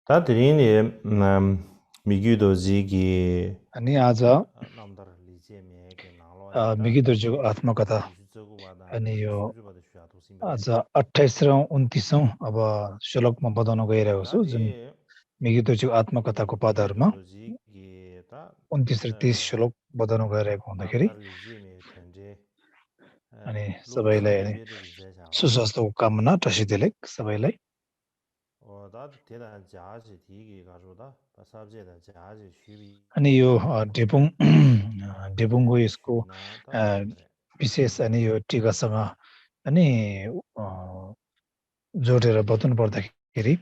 다들이니 미규도지기 अनि आज 남다르 리제메게 मिगिदर्जीको आत्मकथा अनि यो आज 28 र 29औं अब श्लोकमा बताउन गइरहेको छु जुन मिगिदर्जीको आत्मकथाको पदहरूमा 29 र 30 श्लोक बताउन गइरहेको हुँदाखेरि अनि सबैलाई सुस्वास्थ्यको कामना टसिदेलेक सबैलाई अनि यो डेपुङ डेपुङको यसको विशेष अनि यो टीकासँग अनि जोडेर बताउनु पर्दाखेरि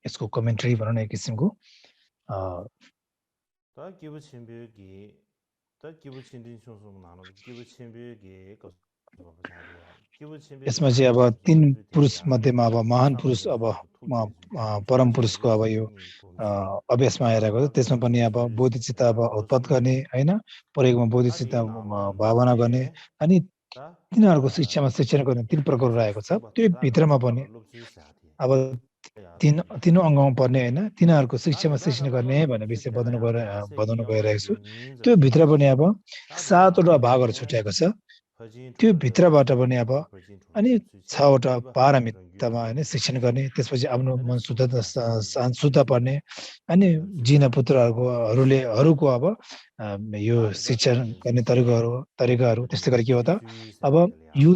यसको कमेन्ट्री भनौँ न एक किसिमको यसमा चाहिँ अब 3 पुरुष मध्येमा अब महान पुरुष अब परम पुरुषको अब यो अभ्यासमा आइरहेको छ त्यसमा पनि अब बोधिचित्त अब उत्पाद गर्ने हैन प्रयोगमा बोधिचित्त भावना गर्ने अनि तिनीहरूको शिक्षामा शिक्षण गर्ने 3 प्रकार रहेको छ त्यो भित्रमा पनि अब तीनों अङ्गमा पर्ने हैन तिनीहरूको शिक्षामा शिक्षण गर्ने भन्ने विषय बताउन गइरहेको छु त्यो भित्र पनि अब 7 वटा भागहरू छुट्याएको छ त्यो भित्रबाट पनि अब अनि 6 वटा पारमितमा हैन शिक्षण गर्ने त्यसपछि आफ्नो मन शुद्ध पर्ने अनि जिना पुत्रहरूको अब यो शिक्षण गर्ने तरिकाहरू त्यस्तै गरी के हो त अब यो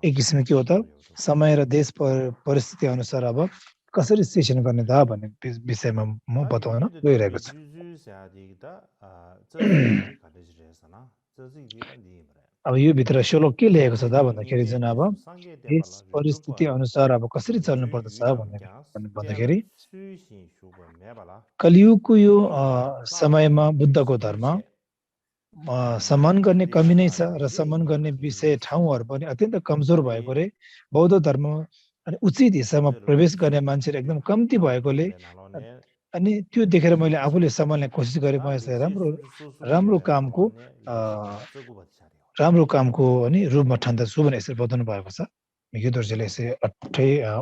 एक किसिमको के हो त समय र देश परिस्थिति अनुसार अब कसरी शिक्षण गर्ने त भन्ने विषयमा म बताउन गइरहेको छु अब यो भित्र श्लोक के लेखेको छ त भन्दाखेरि जुन अब देश परिस्थिति अनुसार अब कसरी चल्नु पर्दछ भन्दाखेरि कलियुगको यो समयमा बुद्धको धर्म सम्मान गर्ने कमी नै छ र सम्मान गर्ने विषय ठाउँहरू पनि अत्यन्त कमजोर भएकोले बौद्ध धर्म अनि उचित हिस्सामा प्रवेश गर्ने मान्छेहरू एकदम कम्ती भएकोले अनि त्यो देखेर मैले आफूले सम्हाल्ने कोसिस गरे राम्रो कामको अनि रूपमा ठान्दछु भने यसरी बताउनु भएको छ मिगिदर्जीले यसरी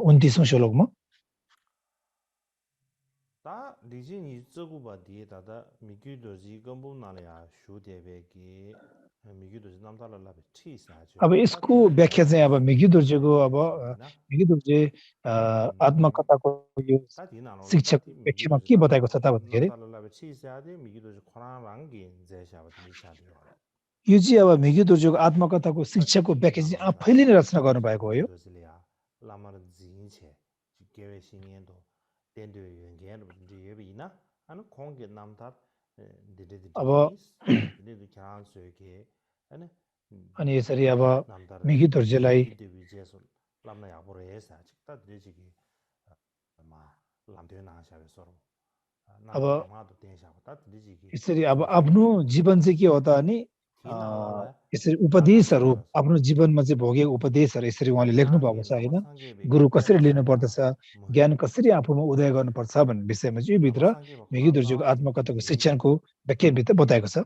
29औं श्लोकमा अब यसको व्याख्या चाहिँ अब मिगिदर्जीको अब मिगिदर्जी आत्मकथाको यो शिक्षाको व्याख्यामा के बताएको छ त भन्दाखेरि यो चाहिँ अब मिगिदर्जीको आत्मकथाको शिक्षाको व्याख्या चाहिँ आफैले नै रचना गर्नुभएको हो यो अब अनि यसरी अब मिगिदर्जीलाई अब यसरी अब आफ्नो जीवन चाहिँ के हो त अनि यसरी उपदेशहरू आफ्नो जीवनमा चाहिँ भोगेको उपदेशहरू यसरी उहाँले लेख्नु भएको छ हैन गुरु कसरी लिनु पर्दछ ज्ञान कसरी आफूमा उदय गर्नुपर्छ भन्ने विषयमा चाहिँ यो भित्र मिगिदर्जीको आत्मकथाको शिक्षणको व्याख्या भित्र बताएको छ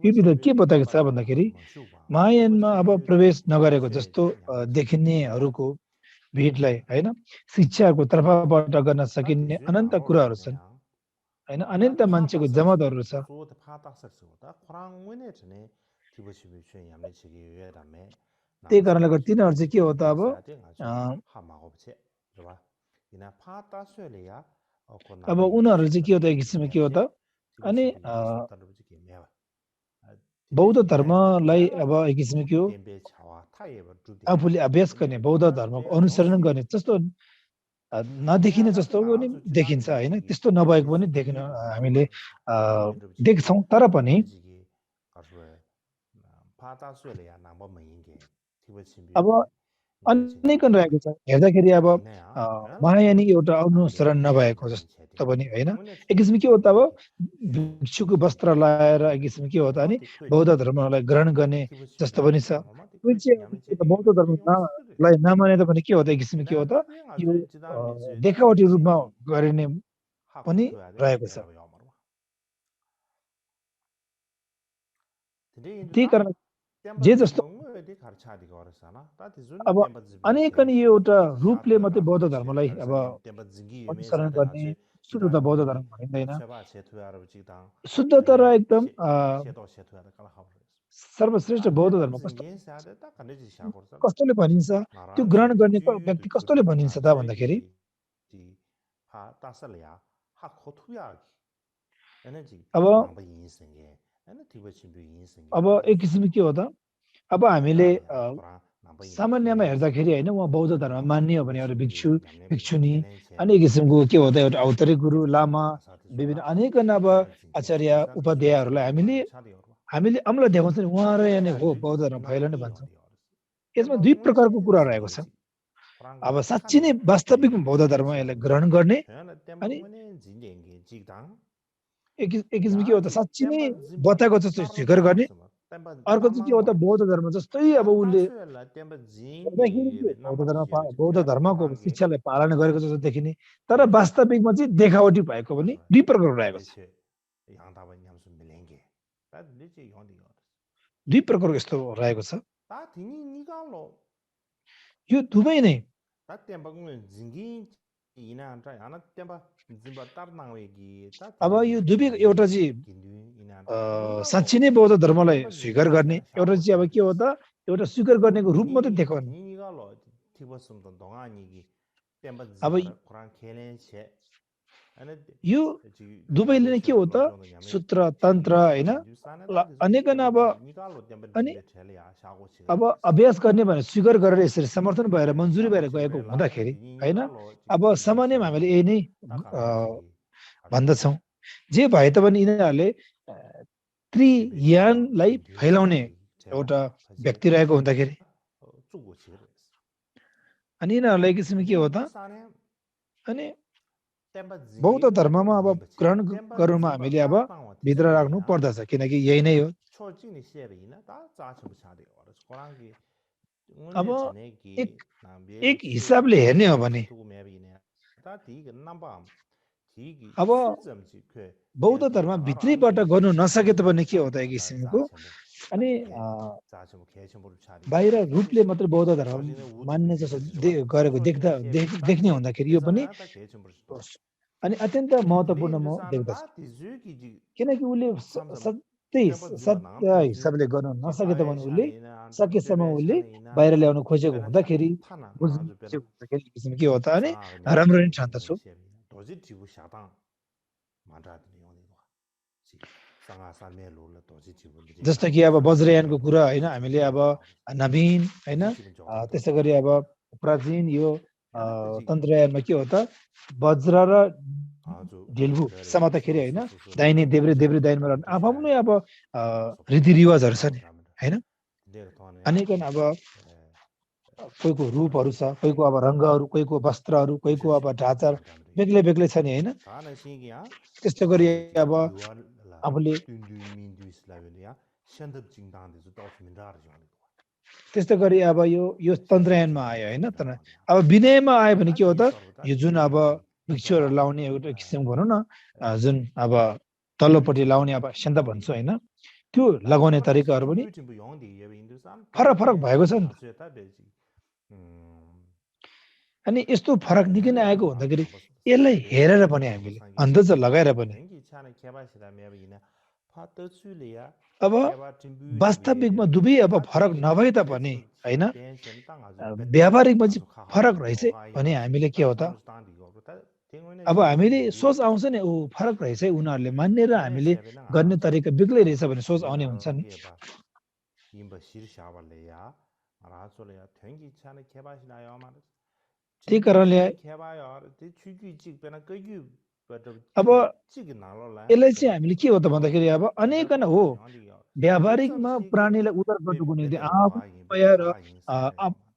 यो भित्र के बताएको छ भन्दाखेरि महायानमा अब प्रवेश नगरेको जस्तो देखिनेहरूको भिडलाई हैन शिक्षाको तर्फबाट गर्न सकिने अनन्त कुराहरू छन् हैन अनन्त मान्छेको जमातहरू छ त्यही कारणले गर्दा तिनीहरू चाहिँ के हो त अब उनीहरू चाहिँ के हो त एक किसिममा के हो त अनि बौद्ध धर्मलाई अब एक किसिमको के हो आफूले अभ्यास गर्ने बौद्ध धर्मको अनुसरण गर्ने जस्तो नदेखिने जस्तो पनि देखिन्छ हैन त्यस्तो नभएको पनि देखिन हामीले देख्छौं तर पनि अब अनेकन रहेको छ हेर्दाखेरि अब महायानी एउटा अनुसरण नभएको जस्तो पनि हैन एक किसिम के हो त अब भिक्षुको वस्त्र लाएर एक किसिम के हो त अनि बौद्ध धर्मलाई ग्रहण गर्ने जस्तो पनि छ बौद्ध धर्मलाई नमानेर पनि के हो त एक किसिम के हो त यो देखावटी रूपमा गरिने पनि रहेको छ त्यही कारण जे जस्तो अब अनेकन यो एउटा रूपले मात्रै बौद्ध धर्मलाई अब अनुसरण गर्ने शुद्ध बौद्ध धर्म भनिँदैन। शुद्धता र एकदम सर्वश्रेष्ठ बौद्ध धर्म कस्तोले भनिन्छ, त्यो ग्रहण गर्ने व्यक्ति कस्तोले भनिन्छ त भन्दाखेरि अब एक किसिम के हो त, अब हामीले सामान्यमा हेर्दाखेरि होइन उहाँ बौद्ध धर्म मान्ने हो भने एउटा भिक्षु भिक्षुनी अनेक किसिमको के हो त एउटा औतरिक गुरु लामा विभिन्न अनेकन अब आचार्य उपाध्यायहरूलाई हामीले अम्ल देखाउँछ नि उहाँ र नै हो बौद्ध धर्म फैलाउने भन्छौँ। यसमा दुई प्रकारको कुरा रहेको छ। अब साँच्ची नै वास्तविक बौद्ध धर्म यसलाई ग्रहण गर्ने अनि एक किसिम के हो त साँच्ची नै बताएको जस्तो स्वीकार गर्ने, अर्को चाहिँ के हो त बौद्ध धर्म जस्तै अब उसले बौद्ध धर्मको शिक्षालाई पालना गरेको जस्तो देखिने, तर वास्तविकमा चाहिँ देखावटी भएको पनि दुई प्रकारको रहेको छ। दुई प्रकारको यस्तो रहेको छ। यो दुवै नै अब यो दुवै एउटा चाहिँ साँच्ची नै बौद्ध धर्मलाई स्वीकार गर्ने, एउटा चाहिँ अब के हो त एउटा स्वीकार गर्नेको रूप मात्रै देखाउने। अब यो दुवैले नै के हो त सूत्र तन्त्र होइन अनेकन अनि अब अभ्यास गर्ने भनेर स्वीकार गरेर यसरी समर्थन भएर मन्जुरी भएर गएको हुँदाखेरि होइन अब सामान्यमा हामीले यही नै भन्दछौँ। जे भए तापनि यिनीहरूले त्रियानलाई फैलाउने एउटा व्यक्ति रहेको हुँदाखेरि अनि यिनीहरूलाई किसिम के हो त अनि बौद्ध धर्ममा अब ग्रहण गर्नुमा हामीले अब भित्र राख्नु पर्दछ, किनकि यही नै हो। अब एक हिसाबले हेर्ने हो भने अब बौद्ध धर्म भित्रैबाट गर्नु नसके तापनि के हो त एक किसिमको अनि बाहिर रूपले मात्रै बौद्ध धर्म मान्ने जस्तो गरेको देख्ने हुँदाखेरि यो पनि अनि अत्यन्त महत्त्वपूर्ण म देख्दछु, किनकि उसले सत्य हिसाबले गर्न नसके तापनि उसले सकेसम्म उसले बाहिर ल्याउन खोजेको हुँदाखेरि के हो त अनि राम्रो नै ठान्दछु। जस्तो कि अब वज्रयानको कुरा होइन हामीले अब नवीन होइन त्यसै गरी अब प्राचीन यो तन्त्रयानमा के हो त वज्र र ढिल्बु समात्दाखेरि होइन दाहिने देब्रे देब्रे दाहिनेमा रहने आफ्नो अब रीतिरिवाजहरू छ नि होइन। अनेकन अब कोहीको रूपहरू छ, कोहीको अब रङ्गहरू, कोहीको वस्त्रहरू, कोहीको अब ढाँचा बेग्लै बेग्लै छ नि होइन। त्यस्तो गरी अब आफूले त्यस्तो गरी अब यो तन्त्रयानमा आयो होइन। अब विनयमा आयो भने के हो त यो जुन अब भिक्षुहरू लाउने एउटा किसिम भनौँ न जुन अब तल्लोपट्टि लाउने अब सेन्त भन्छु होइन, त्यो लगाउने तरिकाहरू पनि फरक फरक भएको छ नि त। अनि यस्तो फरक निकै नै आएको हुँदाखेरि यसलाई हेरेर पनि हामीले अन्दाज लगाएर पनि अब वास्तविकमा दुवै अब फरक नभए तापनि होइन व्यावहारिकमा चाहिँ फरक रहेछ भने हामीले के हो त अब हामीले सोच आउँछ नि ऊ फरक रहेछ उनीहरूले मान्ने र हामीले गर्ने तरिका बेग्लै रहेछ भने सोच आउने हुन्छ नि। त्यही कारणले अब यसलाई चाहिँ हामीले के हो त भन्दाखेरि अब अनेकन हो व्यावहारिकमा प्राणीलाई उद्धार गर्नुको निम्ति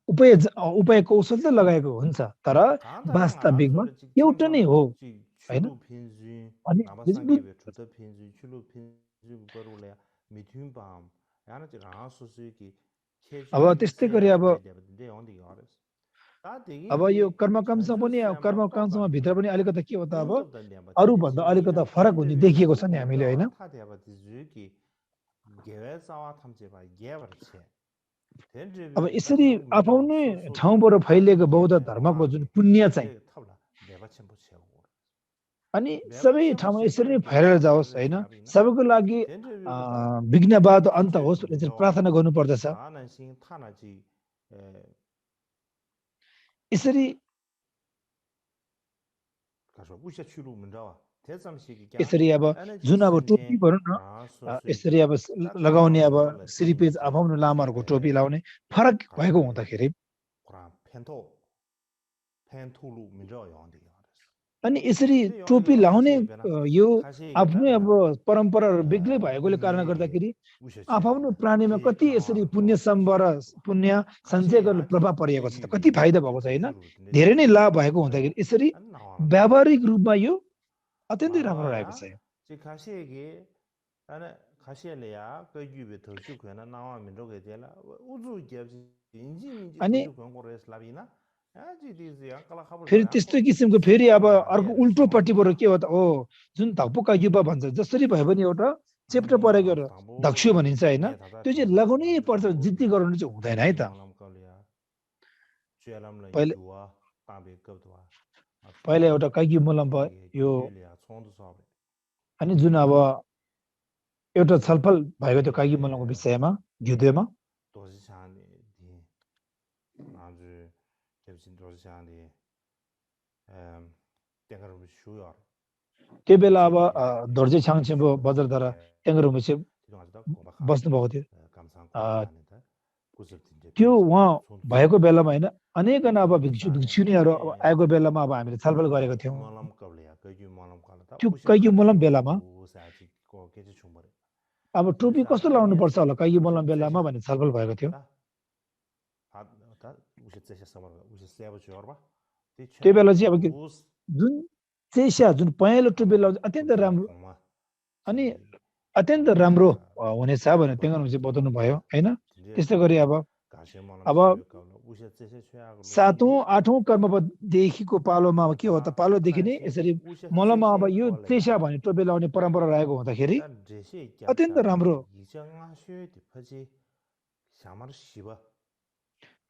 उपाय कौशल त लगाएको हुन्छ, तर वास्तविकमा एउटा नै हो होइन। अब त्यस्तै गरी अब यो कर्मकाण्डसँग पनि कर्मकाण्डसँग भित्र पनि अलिकति के हो त अब अरूभन्दा अलिकति फरक हुने देखिएको छ नि हामीले होइन। अब यसरी आफनै ठाउँबाट फैलिएको बौद्ध धर्मको जुन पुण्य चाहिँ अनि सबै ठाउँमा यसरी नै फैलिएर जाओस् हैन सबैको लागि विघ्नबाध अन्त होस् भनेर चाहिँ प्रार्थना गर्नुपर्दछ यसरी यसरी अब जुन अब टोपी भनौँ न यसरी अब लगाउने अब श्रीपेज आफ्नो लामाहरूको टोपी लाउने फरक भएको हुँदाखेरि अनि यसरी टोपी लाउने यो आफ्नै अब परम्पराहरू बेग्लै भएकोले कारणले गर्दाखेरि आफ्नो प्राणीमा कति यसरी पुण्य सम्बर पुण्य सञ्चय गर्ने प्रभाव परेको छ त कति फाइदा भएको छ हैन धेरै नै लाभ भएको हुँदाखेरि यसरी व्यावहारिक रूपमा यो अत्यन्तै राम्रो रहेको छ अनि फेरि त्यस्तो किसिमको फेरि अब अर्को उल्टोपट्टिबाट के हो त ओ जुन धक्पुका युवा भन्छ जसरी भए पनि एउटा चेप्टर परेको एउटा दक्ष्य भनिन्छ हैन त्यो चाहिँ लगाउनै पर्छ जिद्दी गराउनु चाहिँ हुँदैन है त पहिले एउटा काइकी मुलम यो अनि जुन अब एउटा छलफल भएको थियो काइकी मुलमको विषयमा युद्धमा त्यो बेला अब दोर्जे छाङछेबो बजारद्वारा टेङ्गरहुमे चाहिँ बस्नुभएको थियो त्यो उहाँ भएको बेलामा हैन अनेकन अब भिक्षुनीहरू आएको बेलामा अब हामीले छलफल गरेको थियौँ त्यो काइकी मुलम बेलामा अब टोपी कस्तो लाउनु पर्छ होला काइकी मुलम बेलामा भन्ने छलफल भएको थियो त्यो बेला चाहिँ अब जुन चेसा जुन पहेँलो टोपी लाउँछ अत्यन्त राम्रो अनि अत्यन्त राम्रो हुनेछ भनेर टेङ्गरहुमे चाहिँ बताउनु भयो हैन त्यस्तै गरी अब 7औं 8औं कर्मदेखिको पालोमा अब के हो त पालोदेखि नै यसरी मलममा अब यो चेसा भन्ने टोपी लाउने परम्परा रहेको हुँदाखेरि अत्यन्त राम्रो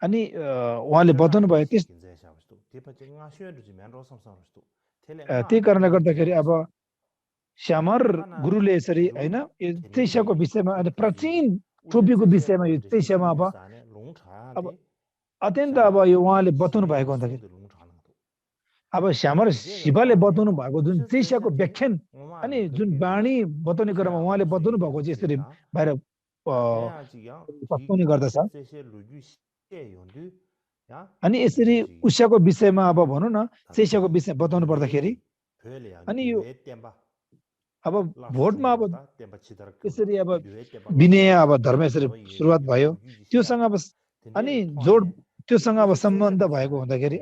अनि उहाँले बताउनु भयो त्यही कारणले गर्दाखेरि अब श्यामर गुरुले यसरी हैन यो चेसाको विषयमा अनि प्राचीन टोपीको विषयमा यो चेसामा अब अत्यन्त अब यो उहाँले बताउनु भएको हुँदाखेरि अब श्यामर शिवले बताउनु भएको जुन चेसाको व्याख्यान अनि जुन बाणी बताउने क्रममा उहाँले बताउनु भएको चाहिँ यसरी बाहिर बताउने गर्दछ अनि यसरी उषाको विषयमा अब भनौँ न चेसाको विषय बताउनु पर्दाखेरि अनि यो अब भोटमा अब यसरी अब विनय अब धर्म यसरी सुरुवात भयो त्योसँग अब अनि जोड त्योसँग अब सम्बन्ध भएको हुँदाखेरि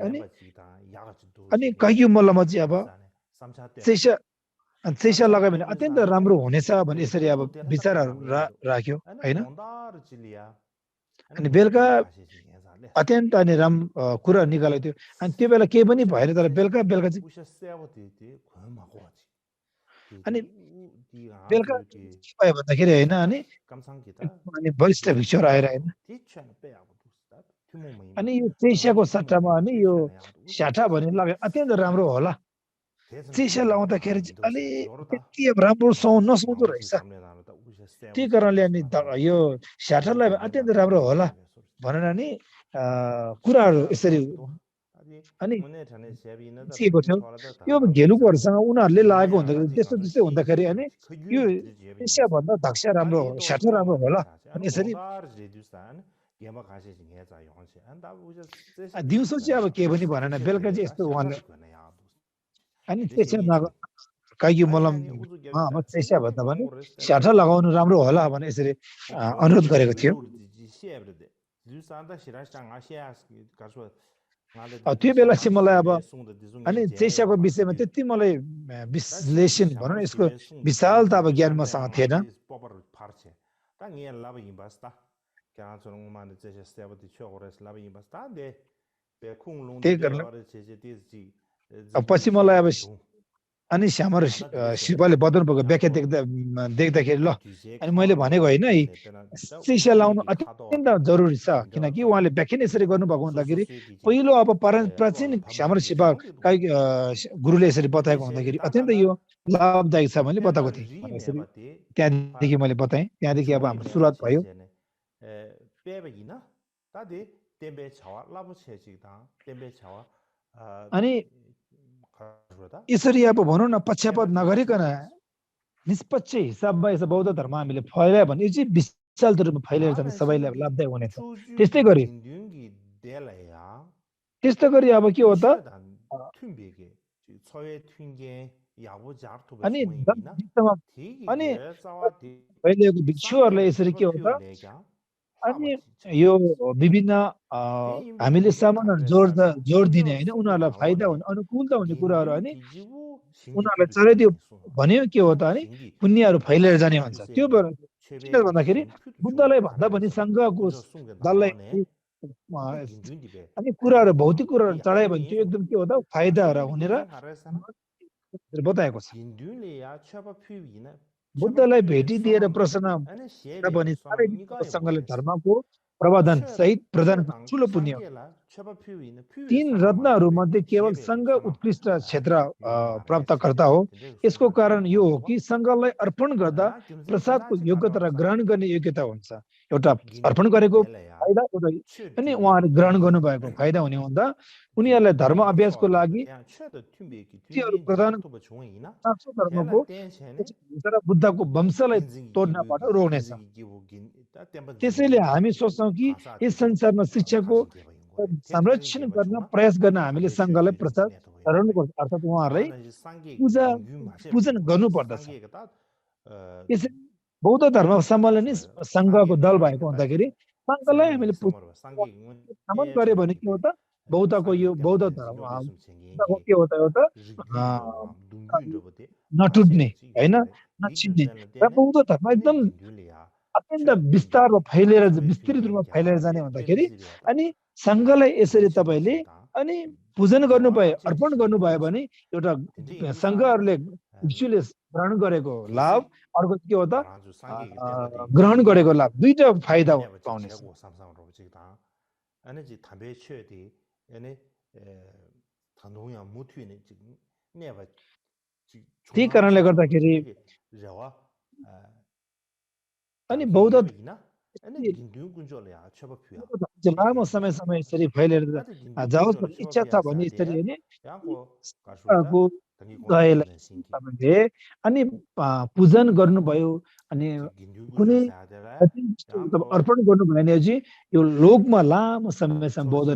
अनि काइकी मुलममा चाहिँ अब चेसा लगायो भने अत्यन्त राम्रो हुनेछ भने यसरी अब विचारहरू राख्यो हैन अनि बेलुका अत्यन्त अनि कुरा निकालेको थियो अनि त्यो बेला केही पनि भएन तर बेलुका चाहिँ अनि बेलुका के भयो भन्दाखेरि हैन अनि वरिष्ठ भिक्षुहरू आएर हैन अनि यो चेसाको सट्टामा अनि यो स्याठा भन्ने लाग्यो अत्यन्त राम्रो होला चेसा लाउँदाखेरि अलि त्यति अब राम्रो नसुहाउँदो रहेछ त्यही कारणले अनि यो स्याठालाई अत्यन्त राम्रो होला भनेर नि कुराहरू यसरी अनि सिकेको थियो यो घेलुकोहरूसँग उनीहरूले लागेको हुँदाखेरि त्यस्तै हुँदाखेरि अनि यो चेसा भन्दा धक्सा राम्रो स्याठा राम्रो होला अनि यसरी दिउँसो चाहिँ अब के पनि भनेन बेलुका चाहिँ यस्तो उहाँले अनि चेसा काइकी मुलममा अब चेसा भन्दा पनि स्याठा लगाउनु राम्रो होला भने यसरी अनुरोध गरेको थियो त्यो बेला चाहिँ मलाई अब अनि चेसाको विषयमा त्यति मलाई विश्लेषण भनौँ न यसको विशालता अब ज्ञान मसँग थिएन त्यही कारण पछि मलाई अब अनि श्यामर शिल्पले बदनको व्याख्या देख्दाखेरि ल अनि मैले भनेको होइन है शिष्य लाउनु अत्यन्त जरुरी छ किनकि उहाँले व्याख्या नै यसरी गर्नुभएको हुँदाखेरि पहिलो अब प्राचीन श्यामर शिल्प गुरुले यसरी बताएको हुँदाखेरि अत्यन्त यो लाभदायक छ मैले बताएको थिएँ यसरी त्यहाँदेखि मैले बताएँ त्यहाँदेखि अब हाम्रो सुरुवात भयो अनि यसरी अब भनौँ न पक्षपात नगरिकन निष्पक्ष हिसाबमा यस बौद्ध धर्म हामीले फैलायो भने यो चाहिँ विशाल रूपमा फैलिएर जाने सबैलाई लाभदायक हुनेछ त्यस्तै गरी अब के हो त अनि फैलिएको भिक्षुहरूलाई यसरी के हो त अनि यो विभिन्न हामीले सामान्य जोड दिने होइन उनीहरूलाई फाइदा हुने अनुकूलता हुने कुराहरू अनि उनीहरूलाई चलाइदियो भन्यो के हो त अनि पुण्यहरू फैलिएर जाने हुन्छ त्यो किन भन्दाखेरि बुद्धलाई भन्दा पनि सङ्घको दललाई अनि कुराहरू भौतिक कुराहरू चढायो भने त्यो एकदम के हो त फाइदाहरू हुने र बताएको छ बुद्धलाई भेटिदिएर प्रसन्न पनि साह्रै सङ्घले धर्मको प्रवर्धन सहित प्रदान ठुलो पुण्य तीन रत्नहरू मध्ये केवल सङ्घ उत्कृष्ट क्षेत्र प्राप्तकर्ता हो यसको कारण यो हो कि सङ्घलाई अर्पण गर्दा प्रसादको योग्यता र ग्रहण गर्ने योग्यता हुन्छ एउटा अर्पण गरेको फाइदा अनि उहाँहरूले ग्रहण गर्नुभएको फाइदा हुने हुँदा उनीहरूलाई धर्म अभ्यासको लागि प्रदान धर्मको बुद्धको वंशलाई तोड्नबाट रोक्नेछ त्यसैले हामी सोच्छौँ कि यस संसारमा शिक्षाको संरक्षण गर्न प्रयास गर्न हामीले सङ्घलाई प्रचार गर्नुपर्छ अर्थात् उहाँहरूलाई पूजन गर्नुपर्दछ यसै बौद्ध धर्म सम्मेलन सङ्घको दल भएको हुँदाखेरि सङ्घलाई हामीले नमन गर्यो भने के हो त बौद्धको यो बौद्ध धर्म के हो त एउटा नटुट्ने होइन नछिन्ने र बौद्ध धर्म एकदम अत्यन्त विस्तारमा फैलिएर विस्तृत रूपमा फैलिएर जाने हुँदाखेरि अनि सङ्घलाई यसरी तपाईँले अनि पूजन गर्नुभयो अर्पण गर्नुभयो भने एउटा सङ्घहरूले भिक्षुले ग्रहण गरेको लाभ अर्को के हो त ग्रहण गरेको लाभ दुईटा फाइदा पाउनेछ त्यही कारणले गर्दाखेरि अनि बौद्ध लामो समयसम्म यसरी फैलिएर जाओस् भन्ने इच्छा छ भने यसरी तपाईँले अनि पूजन गर्नुभयो अनि कुनै अर्पण गर्नुभयो भने चाहिँ यो लोकमा लामो समयसम्म बौद्ध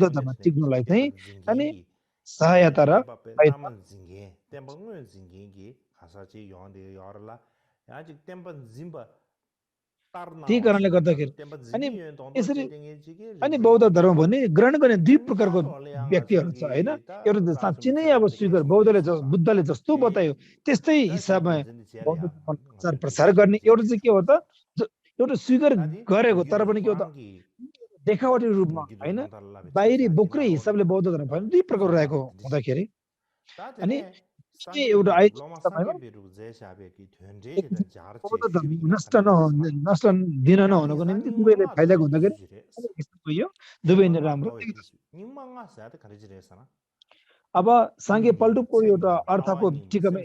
धर्म टिक्नुलाई चाहिँ अनि सहायता र त्यही कारणले गर्दाखेरि अनि यसरी अनि बौद्ध धर्म भने ग्रहण गर्ने दुई प्रकारको व्यक्तिहरू छ होइन एउटा साँच्ची नै अब स्वीकार बुद्धले जस्तो बतायो त्यस्तै हिसाबमा बौद्ध प्रचार प्रसार गर्ने एउटा चाहिँ के हो त एउटा स्वीकार गरेको तर पनि के हो त देखावटी रूपमा होइन बाहिरी बोक्रे हिसाबले बौद्ध धर्म भने दुई प्रकार रहेको हुँदाखेरि अनि एउटा नष्ट दिन नहुनुको निम्ति दुवैले फाइदाको हुँदाखेरि दुवै नै राम्रो अब साङ्गे पल्टुको एउटा अर्थको टिकामा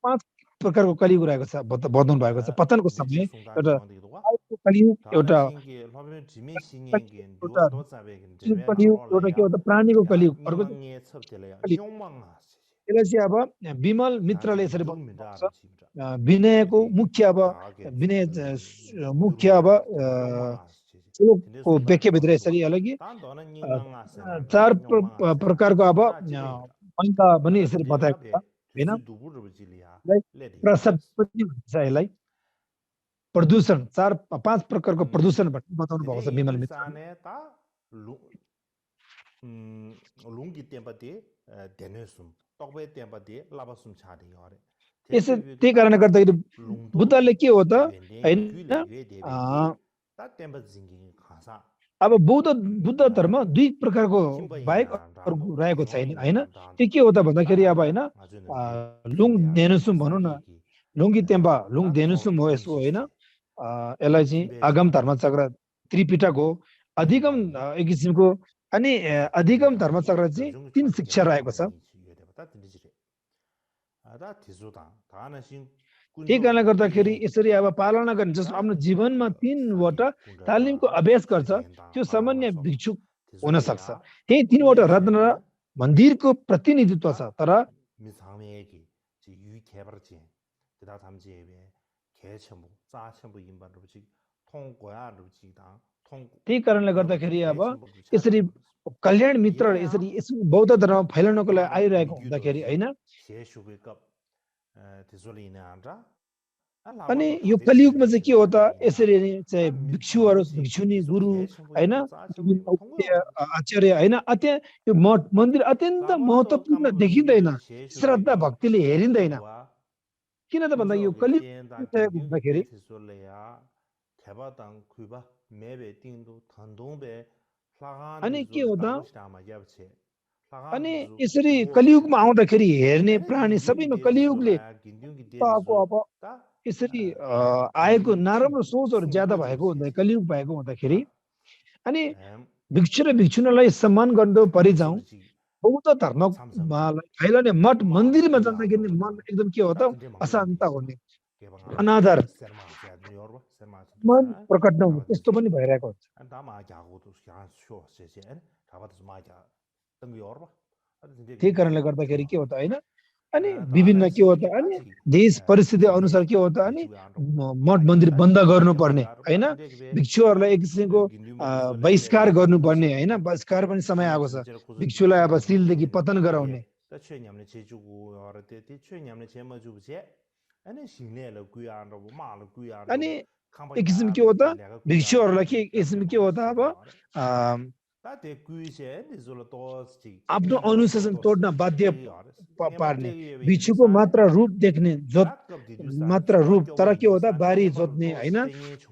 5 प्रकारको कलियुग रहेको छ बताउनु भएको छ पतनको समय एउटा कलियुग एउटा के हो त प्राणीको कलियुग अर्को यसलाई चाहिँ अब विमल मित्रले यसरी भन्नुहुन्छ विनयको मुख्य अब को व्याख्याभित्र यसरी अलगै 4 प्रकारको अब महिला पनि यसरी बताएको छ हैन प्रसव पनि भन्छ यसलाई प्रदूषण 4-5 प्रकारको प्रदूषण भन्ने बताउनु भएको छ विमल मित्र त्यही कारणले गर्दाखेरि बुद्धले के हो त हैन अब बुद्ध धर्म दुई प्रकारको बाहेक अर्को रहेको छैन हैन त्यो के हो त भन्दाखेरि अब हैन लुङ देनुसुम भनौँ न लुङ्गी तेम्बा लुङ देनुसुम हो यसो होइन यसलाई चाहिँ आगम धर्मचक्र त्रिपिटक हो अधिगम एक किसिमको अनि अधिगम धर्मचक्र चाहिँ 3 शिक्षा रहेको छ त्यही कारणले गर्दाखेरि यसरी अब पालना गर्ने जसमा आफ्नो जीवनमा 3वटा तालिमको अभ्यास गर्छ त्यो सामान्य भिक्षुक हुन सक्छ त्यही 3वटा रत्न र मन्दिरको प्रतिनिधित्व छ तर त्यही कारणले गर्दाखेरि अब यसरी कल्याण मित्र यसरी बौद्ध धर्म फैलाउनको लागि आइरहेको हुँदाखेरि हैन अनि यो कलियुगमा चाहिँ के हो त यसरी चाहिँ भिक्षुहरू भिक्षुनी गुरु हैन आचार्य हैन यो मठ मन्दिर अत्यन्त महत्त्वपूर्ण देखिँदैन श्रद्धा भक्तिले हेरिँदैन किन त भन्दा यो कलियुग हुँदाखेरि अनि के हो त अनि यसरी कलियुगमा आउँदाखेरि हेर्ने प्राणी सबैमा कलियुगले अब यसरी आएको नराम्रो सोचहरू ज्यादा भएको हुँदा कलियुग भएको हुँदाखेरि अनि भिक्षु र भिक्षुनीलाई सम्मान गर्नु परिजाउँ बौद्ध धर्ममा फैलाउने मठ मन्दिरमा जाँदाखेरि मन एकदम के हो त अशान्त हुने अनादर मन प्रकट नहुने त्यस्तो पनि भइरहेको हुन्छ त्यही कारणले गर्दाखेरि के हो त हैन अनि विभिन्न के हो त अनि देश परिस्थिति अनुसार के हो त अनि मठ मन्दिर बन्द गर्नुपर्ने हैन भिक्षुहरूलाई एक किसिमको बहिष्कार गर्नुपर्ने हैन बहिष्कार पनि समय आएको छ भिक्षुलाई अब सिलदेखि पतन गराउने अनि एक किसिम के हो त भिक्षुहरूलाई के किसिम के हो त अब आफ्नो अनुशासन तोड्न बाध्य पार्ने भिक्षुको मात्र रूप देख्ने मात्र रूप तर के हो त बारी जोत्ने हैन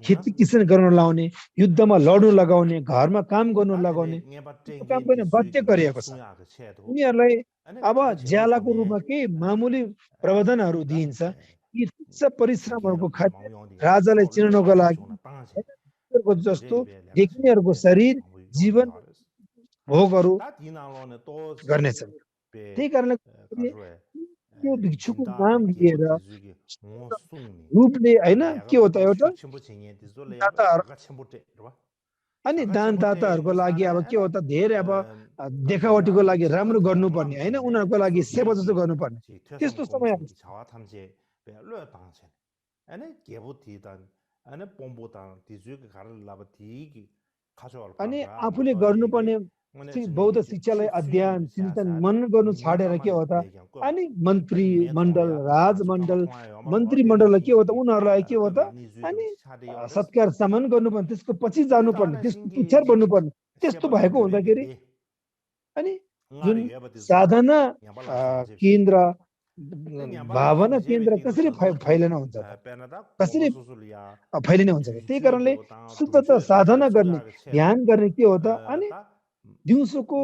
खेती किसान गर्न लाउने युद्धमा लड्नु लगाउने घरमा काम गर्नु लगाउने काम पनि बाध्य गरिएको छ उनीहरूलाई अब ज्यालाको रूपमा के मामुली प्रबन्धनहरू दिइन्छ यी सब परिश्रमहरूको खातिर राजालाई चिनाउनको लागि जस्तो देखिनेहरूको शरीर जीवन भोगहरू गर्नेछन् त्यही कारणले यो भिक्षुको नाम लिएर रूपले हैन के हो त एउटा अनि दानदाताहरूको लागि अब के हो त धेरै अब देखावटीको लागि राम्रो गर्नुपर्ने हैन उनीहरूको लागि सेवा जस्तो गर्नुपर्ने त्यस्तो समय अनि आफूले गर्नुपर्ने बौद्ध शिक्षालाई अध्ययन चिन्तन मनन गर्नु छाडेर के हो त अनि मन्त्री मण्डल राजमण्डल मन्त्री मण्डललाई के हो त उनीहरूलाई के हो त अनि सत्कार सम्मान गर्नुपर्ने त्यसको पछि जानुपर्ने त्यसको पुच्छर बन्नुपर्ने त्यस्तो भएको हुँदाखेरि अनि जुन साधना केन्द्र भावना केन्द्र कसरी फैलिन हुन्छ कसरी फैलिने हुन्छ त्यही कारणले शुद्धता साधना गर्ने ध्यान गर्ने के हो त अनि दिउँसोको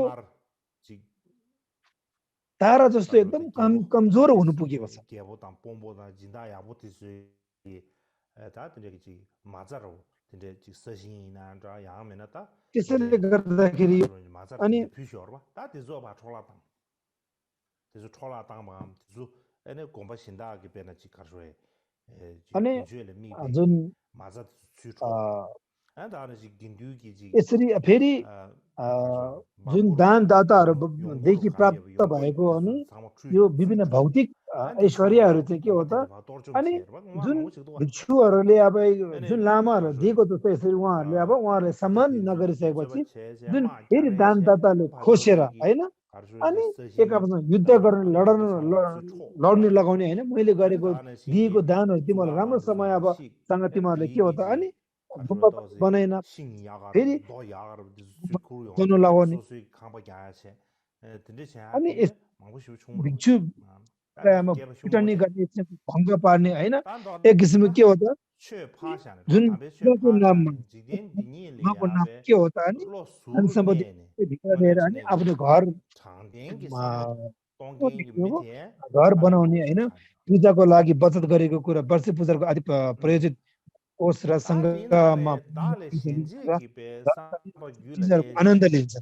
तारा जस्तो एकदम कमजोर हुनु पुगेको छ त्यसैले गर्दाखेरि अनि अनि जुन यसरी फेरि जुन दानदाताहरूदेखि प्राप्त भएको अनि यो विभिन्न भौतिक ऐश्वर्यहरू चाहिँ के हो त अनि जुन भिक्षुहरूले अब जुन लामाहरू दिएको जस्तो यसरी उहाँहरूले सम्मान नगरिसकेपछि जुन फेरि दानदाताले खोसेर हैन अनि एकअर्कासँग युद्ध गर्न लड्नु लगाउने हैन मैले गरेको दिएको दानहरू तिमीहरूलाई राम्रो समय अब सँग तिमीहरूले के हो त अनि बनाएन फेरि गर्नु लगाउने अनि भिक्षु कुरामा पिटनी गर्ने भङ्ग पार्ने हैन एक किसिमको के हो त जुन कुराको नाममा धर्मको नाम के हो त अनि धन सम्पत्ति भित्र लिएर अनि आफ्नो घर घर बनाउने हैन पूजाको लागि बचत गरेको कुरा वर्ष पूजाको आदि प्रयोजित कोष र सङ्घमा आनन्द लिन्छ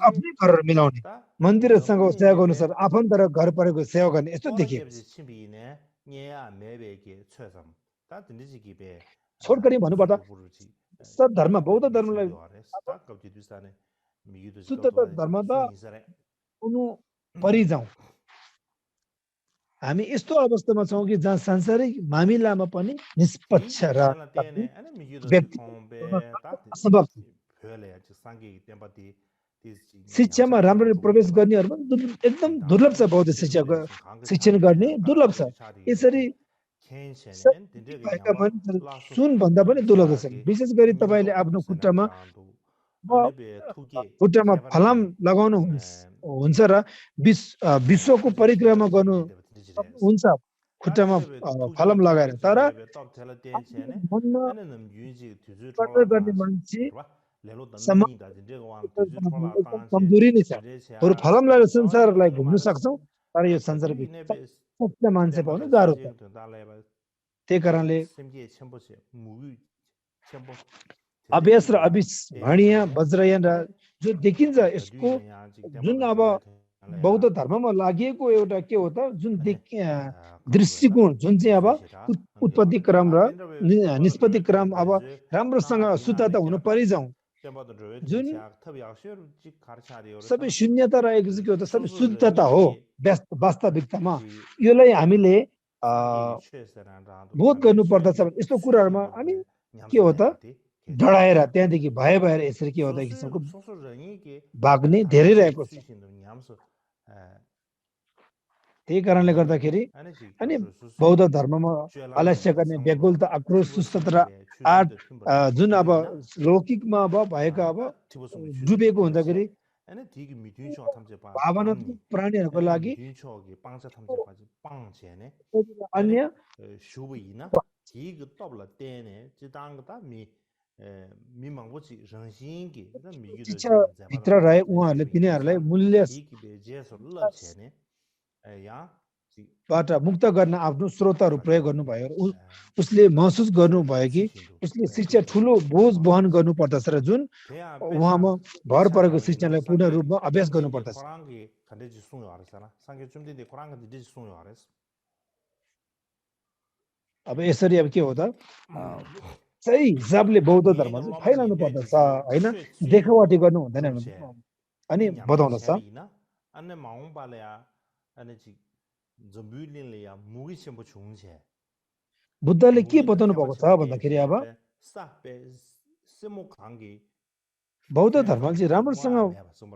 आफ्नै घर मिलाउने मन्दिरसँग सेवा गर्नु सर आफन्त र घर परेको सेवा गर्ने यस्तो देखियो छोटकरी भन्नुपर्दा सब धर्म बौद्ध धर्मलाई शुद्ध धर्म त हुनु परिजाउँ हामी यस्तो अवस्थामा छौँ कि जहाँ सांसारिक मामिलामा पनि निष्पक्ष र व्यक्ति असम्भव शिक्षामा राम्ररी प्रवेश गर्नेहरू पनि एकदम दुर्लभ छ बौद्ध शिक्षाको शिक्षण गर्ने दुर्लभ छ यसरी भएका मानिसहरू सुन भन्दा पनि दुर्लभ छ विशेष गरी तपाईँले आफ्नो खुट्टामा फलाम लगाउनु हुन्छ र विश्वको परिक्रमा गर्नु हुन्छ खुट्टामा फलाम लगाएर तर गर्ने मान्छे कमजोरी नै छ बरु फलाम लगाएर संसारलाई घुम्न सक्छौँ तर यो संसारको सच्चा मान्छे पाउनु गाह्रो छ त्यही कारणले अभ्यास र अविस्मरणीय वज्रयान र जो देखिन्छ यसको जुन अब बौद्ध धर्ममा लागिएको एउटा के हो त जुन दृष्टिकोण जुन चाहिँ अब उत्पत्ति क्रम र निष्पत्ति क्रम अब राम्रोसँग शुद्धता हुन परिजाउँ जुन सबै शून्यता रहेको चाहिँ के हो त सबै शुद्धता हो वास्तविकतामा यसलाई हामीले बोध गर्नु पर्दछ यस्तो कुराहरूमा अनि के हो त डढाएर त्यहाँदेखि भएर यसरी के हो त किसिमको भाग्ने धेरै रहेको छ त्यही कारणले गर्दाखेरि अनि बौद्ध धर्ममा आलस्य गर्ने व्याकुलता आक्रोश सुस्तता र आर्ट जुन अब लौकिकमा अब भएको अब डुबेको हुँदाखेरि भावनात्मक प्राणीहरूको लागि अन्य शिक्षाभित्र रहे उहाँहरूले तिनीहरूलाई मूल्यबाट मुक्त गर्न आफ्नो स्रोतहरू प्रयोग गर्नुभयो उसले महसुस गर्नुभयो कि उसले शिक्षा ठुलो बोझ वहन गर्नु पर्दछ र जुन उहाँमा भर परेको शिक्षालाई पूर्ण रूपमा अभ्यास गर्नु पर्दछ अब यसरी अब के हो त सही हिसाबले बौद्ध धर्म चाहिँ फैलाउनु पर्दछ हैन देखावटी गर्नु हुँदैन अनि बताउँदछ बुद्धले के बताउनु भएको छ भन्दाखेरि अब बौद्ध धर्मले चाहिँ राम्रोसँग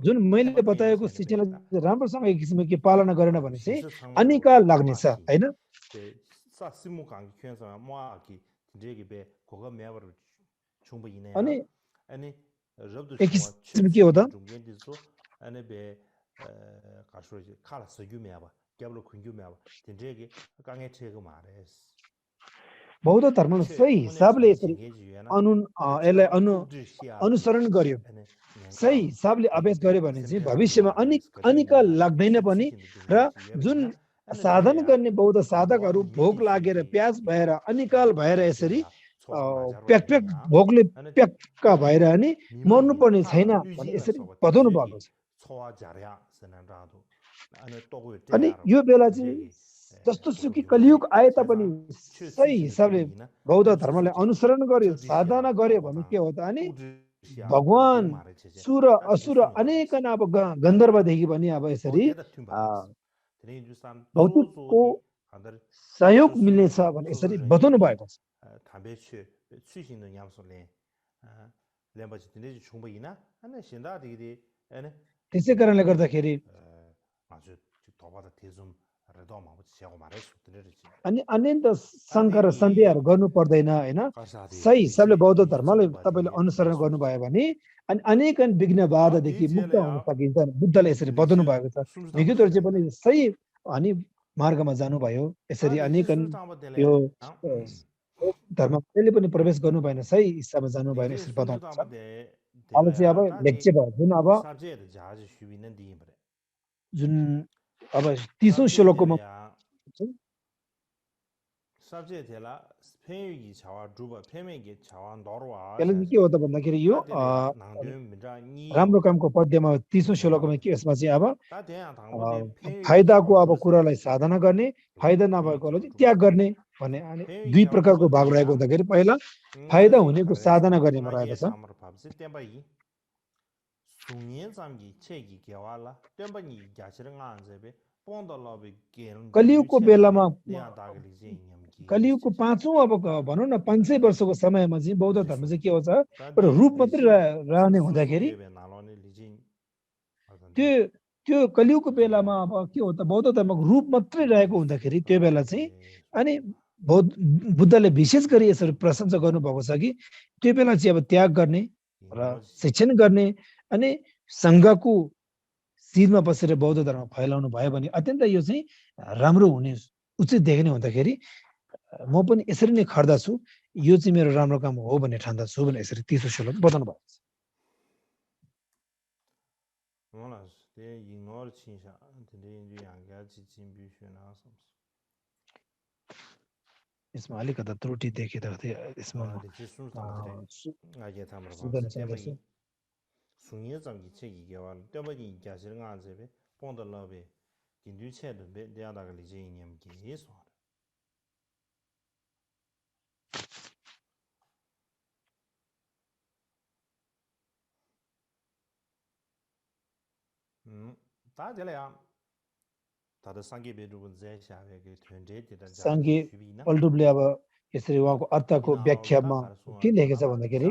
जुन मैले बताएको शिक्षालाई राम्रोसँग एक किसिमको पालना गरेन भने चाहिँ अनिकाल लाग्नेछ हैन अनि एक किसिम के हो त बौद्ध धर्मले सही हिसाबले यसरी यसलाई अनुसरण गर्यो सही हिसाबले अभ्यास गर्यो भने चाहिँ भविष्यमा अनिकाल लाग्दैन पनि र जुन साधन गर्ने बौद्ध साधकहरू भोक लागेर प्यास भएर अनिकाल भएर यसरी प्याक भोकले प्याक्का भएर अनि मर्नुपर्ने छैन भने यसरी बताउनु भएको छ अनि यो बेला चाहिँ जस्तो सुकी कलियुग आए तापनि सही हिसाबले बौद्ध धर्मलाई अनुसरण गर्यो साधना गर्यो भने के हो त अनि भगवान सुर असुर अनेकन अब गन्धर्वदेखि पनि अब यसरी भौतिकको सहयोग मिल्नेछ भने यसरी बताउनु भएको छ त्यसै कारणले गर्दाखेरि अनि अनन्त शङ्का र सन्देहहरू गर्नु पर्दैन हैन सही हिसाबले बौद्ध धर्मलाई तपाईँले अनुसरण गर्नुभयो भने अनि अनेक विघ्न बाधादेखि मुक्त हुन सकिन्छ बुद्धले यसरी बताउनु भएको छ विगतहरू चाहिँ पनि सही अनि मार्गमा जानुभयो यसरी अनेकन यो धर्म कहिले पनि प्रवेश गर्नु भएन सही इच्छामा जानु भएन यसरी बताउँछ अब चाहिँ अब लेक्चे भयो जुन अब 30औं श्लोकमा यसले के हो त भन्दाखेरि यो राम्रो कामको पद्यमा 30औं श्लोकमा के यसमा चाहिँ अब फाइदाको अब कुरालाई साधना गर्ने फाइदा नभएकोलाई चाहिँ त्याग गर्ने भन्ने अनि दुई प्रकारको भाग रहेको हुँदाखेरि पहिला फाइदा हुनेको साधना गर्नेमा रहेको छ कलियुगको बेलामा कलियुगको पाँचौं अब भनौँ न 500 वर्षको समयमा चाहिँ बौद्ध धर्म चाहिँ के हुन्छ एउटा रूप मात्रै रहने हुँदाखेरि त्यो कलियुगको बेलामा अब के हो त बौद्ध धर्मको रूप मात्रै रहेको हुँदाखेरि त्यो बेला चाहिँ अनि बुद्धले विशेष गरी यसरी प्रशंसा गर्नुभएको छ कि त्यो बेला चाहिँ अब त्याग गर्ने र शिक्षण गर्ने अनि सङ्घको शिरमा बसेर बौद्ध धर्म फैलाउनु भयो भने अत्यन्त यो चाहिँ राम्रो हुने उचित देख्ने हुँदाखेरि म पनि यसरी नै खर्दछु यो चाहिँ मेरो राम्रो काम हो भन्ने ठान्दछु भने यसरी 30औं श्लोक बताउनु भएको छ यसमा अलिकति त्रुटि देखेको थिएँ यसमा सांगे पल्टुबले अब यसरी उहाँको अर्थको व्याख्यामा के लेखेको छ भन्दाखेरि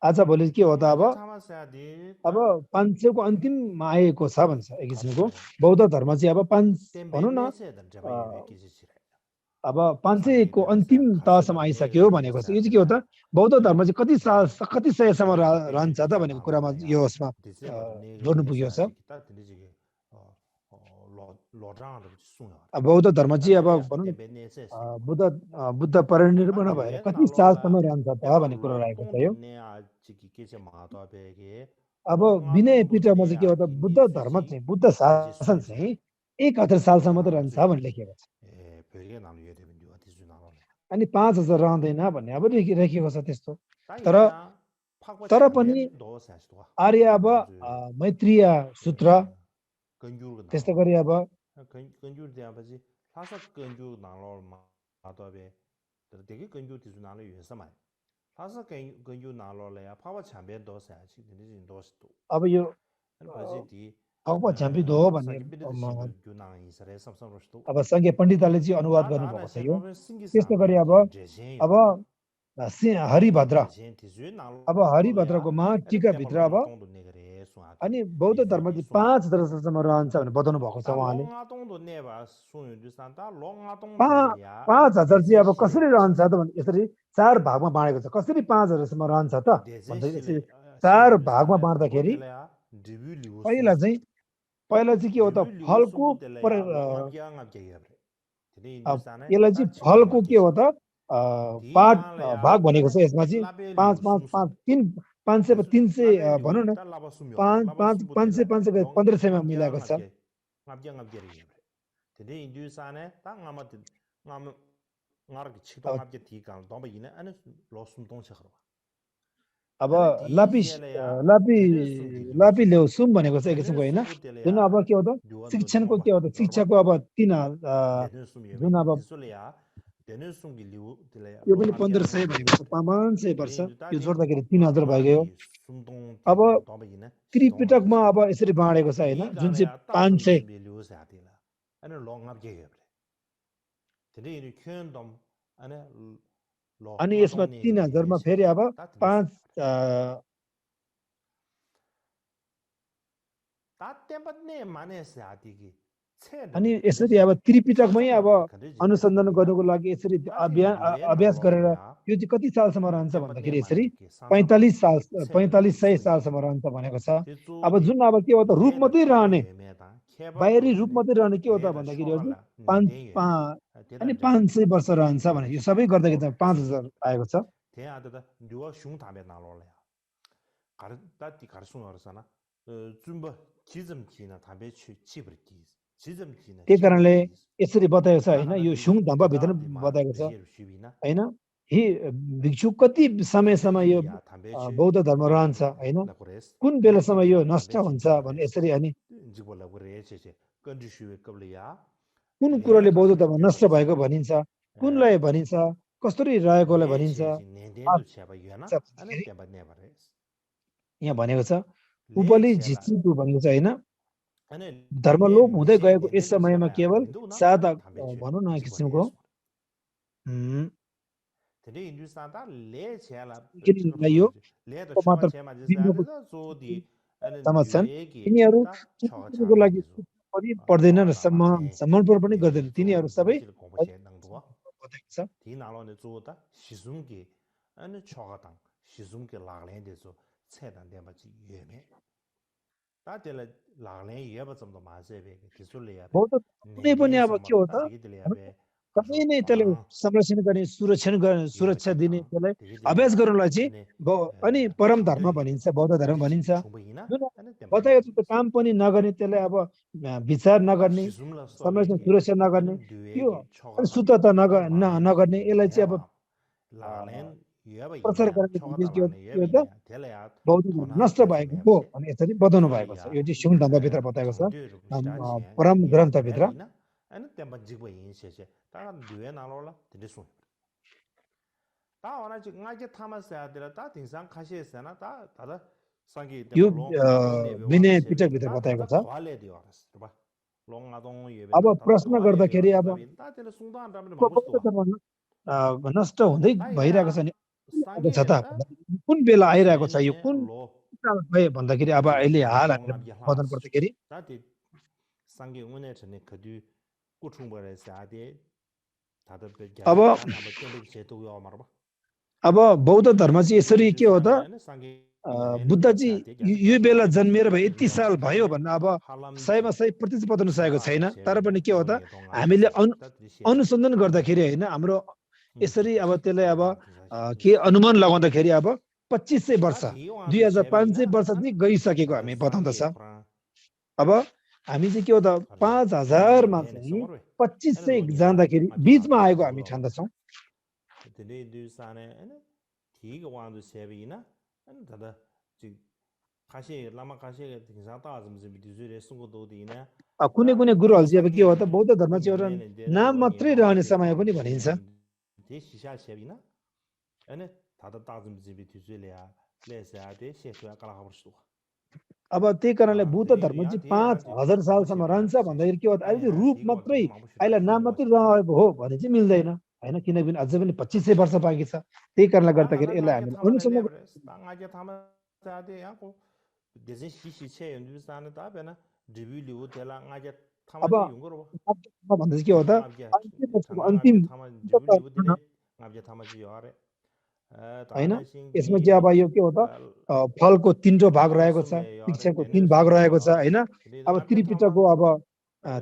आजभोलि के हो त अब 500 को अन्तिममा आएको छ भन्छ एक किसिमको बौद्ध धर्म चाहिँ अब 5 भनौँ न अब 500 को अन्तिम तहसम्म आइसक्यो भनेको छ यो चाहिँ के हो त बौद्ध धर्म चाहिँ कति सयसम्म रहन्छ त भनेको कुरामा यो यसमा जोड्नु पुग्यो छ बौद्ध धर्म चाहिँ अब भनौँ न बुद्ध परिनिर्वाण भएर कति सालसम्म रहन्छ त भन्ने कुरा रहेको छ यो अब विनय पिटकमा चाहिँ के हो त बुद्ध धर्म चाहिँ बुद्ध शासन चाहिँ 1000 सालसम्म त रहन्छ भन्ने लेखिएको छ अनि 5000 रहँदैन भन्ने अब लेखिएको छ त्यस्तो तर पनि आर्य अब मैत्रीय सूत्र त्यस्तो गरी अब अब यो फगवा छ्याम्पी दो भन्ने अब संघीय पण्डितले चाहिँ अनुवाद गर्नुभएको छ यो त्यस्तो गरी अब हरिभद्र अब हरिभद्रको मा टीकाभित्र अब अनि बौद्ध धर्म चाहिँ 5000 वर्षसम्म रहन्छ भनेर बताउनु भएको छ उहाँले 5000 चाहिँ अब कसरी रहन्छ त भने यसरी 4 भागमा बाँडेको छ कसरी 5000 सम्म रहन्छ त भन्दै यसरी 4 भागमा बाँड्दाखेरि पहिला चाहिँ के हो त फलको यसलाई चाहिँ फलको के हो त पाठ भाग भनेको छ यसमा चाहिँ 500 भनौँ न 500 1500 मा मिलाएको छ अब लापी ल्याउसुम भनेको चाहिँ एक किसिमको होइन जुन अब के हो त शिक्षणको के हो त शिक्षाको अब 3 जुन अब यो पनि 1500 भनेको 500 वर्ष यो जोड्दाखेरि 3000 भइगयो अब त्रिपिटकमा अब यसरी बाँडेको छ हैन जुन चाहिँ 500 अनि यसमा 3000 मा फेरि अब 5 अनि यसरी अब त्रिपिटकमै अब अनुसन्धान गर्नुको लागि यसरी अभ्यास गरेर यो चाहिँ कति सालसम्म रहन्छ भन्दाखेरि यसरी 4500 सालसम्म रहन्छ भनेको छ अब जुन अब के हो त रूप मात्रै रहने बाहिरी रूप मात्रै रहने के हो त भन्दाखेरि हजुर पाँच अनि 500 वर्ष रहन्छ भने यो सबै गर्दाखेरि त 5000 आएको छ 대아들다 누가 흉 담에 나올래야 가르다디 가르송어서나 좀뭐 기점기나 담배 치브르기 지점기나 त्यही कारणले यसरी बताएको छ हैन यो सुङ धम्बा भित्र बताएको छ हैन हि भिक्षु कति समयसम्म यो बौद्ध धर्म रहन्छ हैन कुन बेलासम्म यो नष्ट हुन्छ भने यसरी अनि कुन कुराले बौद्ध धर्म नष्ट भएको भनिन्छ कुनलाई भनिन्छ कसरी रहेकोलाई भनिन्छ यहाँ भनेको छ उपली झिचिटु भनेको छ हैन धर्मलोप हुँदै गएको यस समयमा केवल सादा भनौँ न किसिमको यो मात्र समझ्छन् तिनीहरूको लागि पनि पर्दैन र समर्पण पनि गर्दैन तिनीहरू सबै बताएको छ बौद्ध कुनै पनि अब के हो त कतै नै त्यसले संरक्षण गर्ने सुरक्षा दिने त्यसलाई अभ्यास गर्नलाई चाहिँ अनि परम धर्म भनिन्छ बौद्ध धर्म भनिन्छ बताएको छ त्यो काम पनि नगर्ने त्यसलाई अब विचार नगर्ने संरक्षण सुरक्षा नगर्ने त्यो शुद्धता नगर्ने यसलाई चाहिँ अब प्रचार गर्ने बौद्ध धर्म नष्ट भएको हो अनि यसरी बताउनु भएको छ यो चाहिँ सुङ धम्बाभित्र बताएको छ परम ग्रन्थभित्र अनि त्यहाँ जिगो हिँसेसे ता दुए नालोला त्यसो ता ona ji ngaje थामासा दिला ता तिङसाङ खासेसना ता तादा संगि यो विनय पिटक भित्र बताएको छ अब प्रश्न गर्दाखेरि अब नष्ट हुँदै भइरहेको छ नि छ त कुन बेला आइरहेको छ यो कुन भन्दाखेरि अब अहिले हाल बदन पर्दाखेरि संगि उने छने खदु अब बौद्ध धर्म चाहिँ यसरी के हो त बुद्ध चाहिँ यो बेला जन्मिएर भए यति साल भयो भन्न अब 100मा 100% बताउन सकेको छैन तर पनि के हो त हामीले अनुसन्धान गर्दाखेरि हैन हाम्रो यसरी अब त्यसलाई अब के अनुमान लगाउँदाखेरि अब 2500 वर्ष 2500 वर्ष चाहिँ गइसकेको हामी बताउँदछ अब हामी चाहिँ के हो त 5000 मा चाहिँ 2500 जाँदाखेरि बीचमा आएको हामी ठान्दछौँ कुनै कुनै गुरुहरु चाहिँ अब के हो त बौद्ध धर्म चाहिँ एउटा नाम मात्रै रहने समय पनि भनिन्छ अब त्यही कारणले बुद्ध धर्म चाहिँ 5000 सालसम्म रहन्छ भन्दाखेरि के हो अहिले रूप मात्रै अहिले नाम मात्रै रहेको हो भने चाहिँ मिल्दैन हैन किनभने अझै पनि 2500 वर्ष बाँकी छ त्यही कारणले गर्दाखेरि यसलाई हामीले अनुसन्धान अब भन्दा के हो त अन्तिम हैन यसमा चाहिँ अब यो के हो त फलको 3टो भाग रहेको छ शिक्षाको 3 भाग रहेको छ हैन अब त्रिपिटकको अब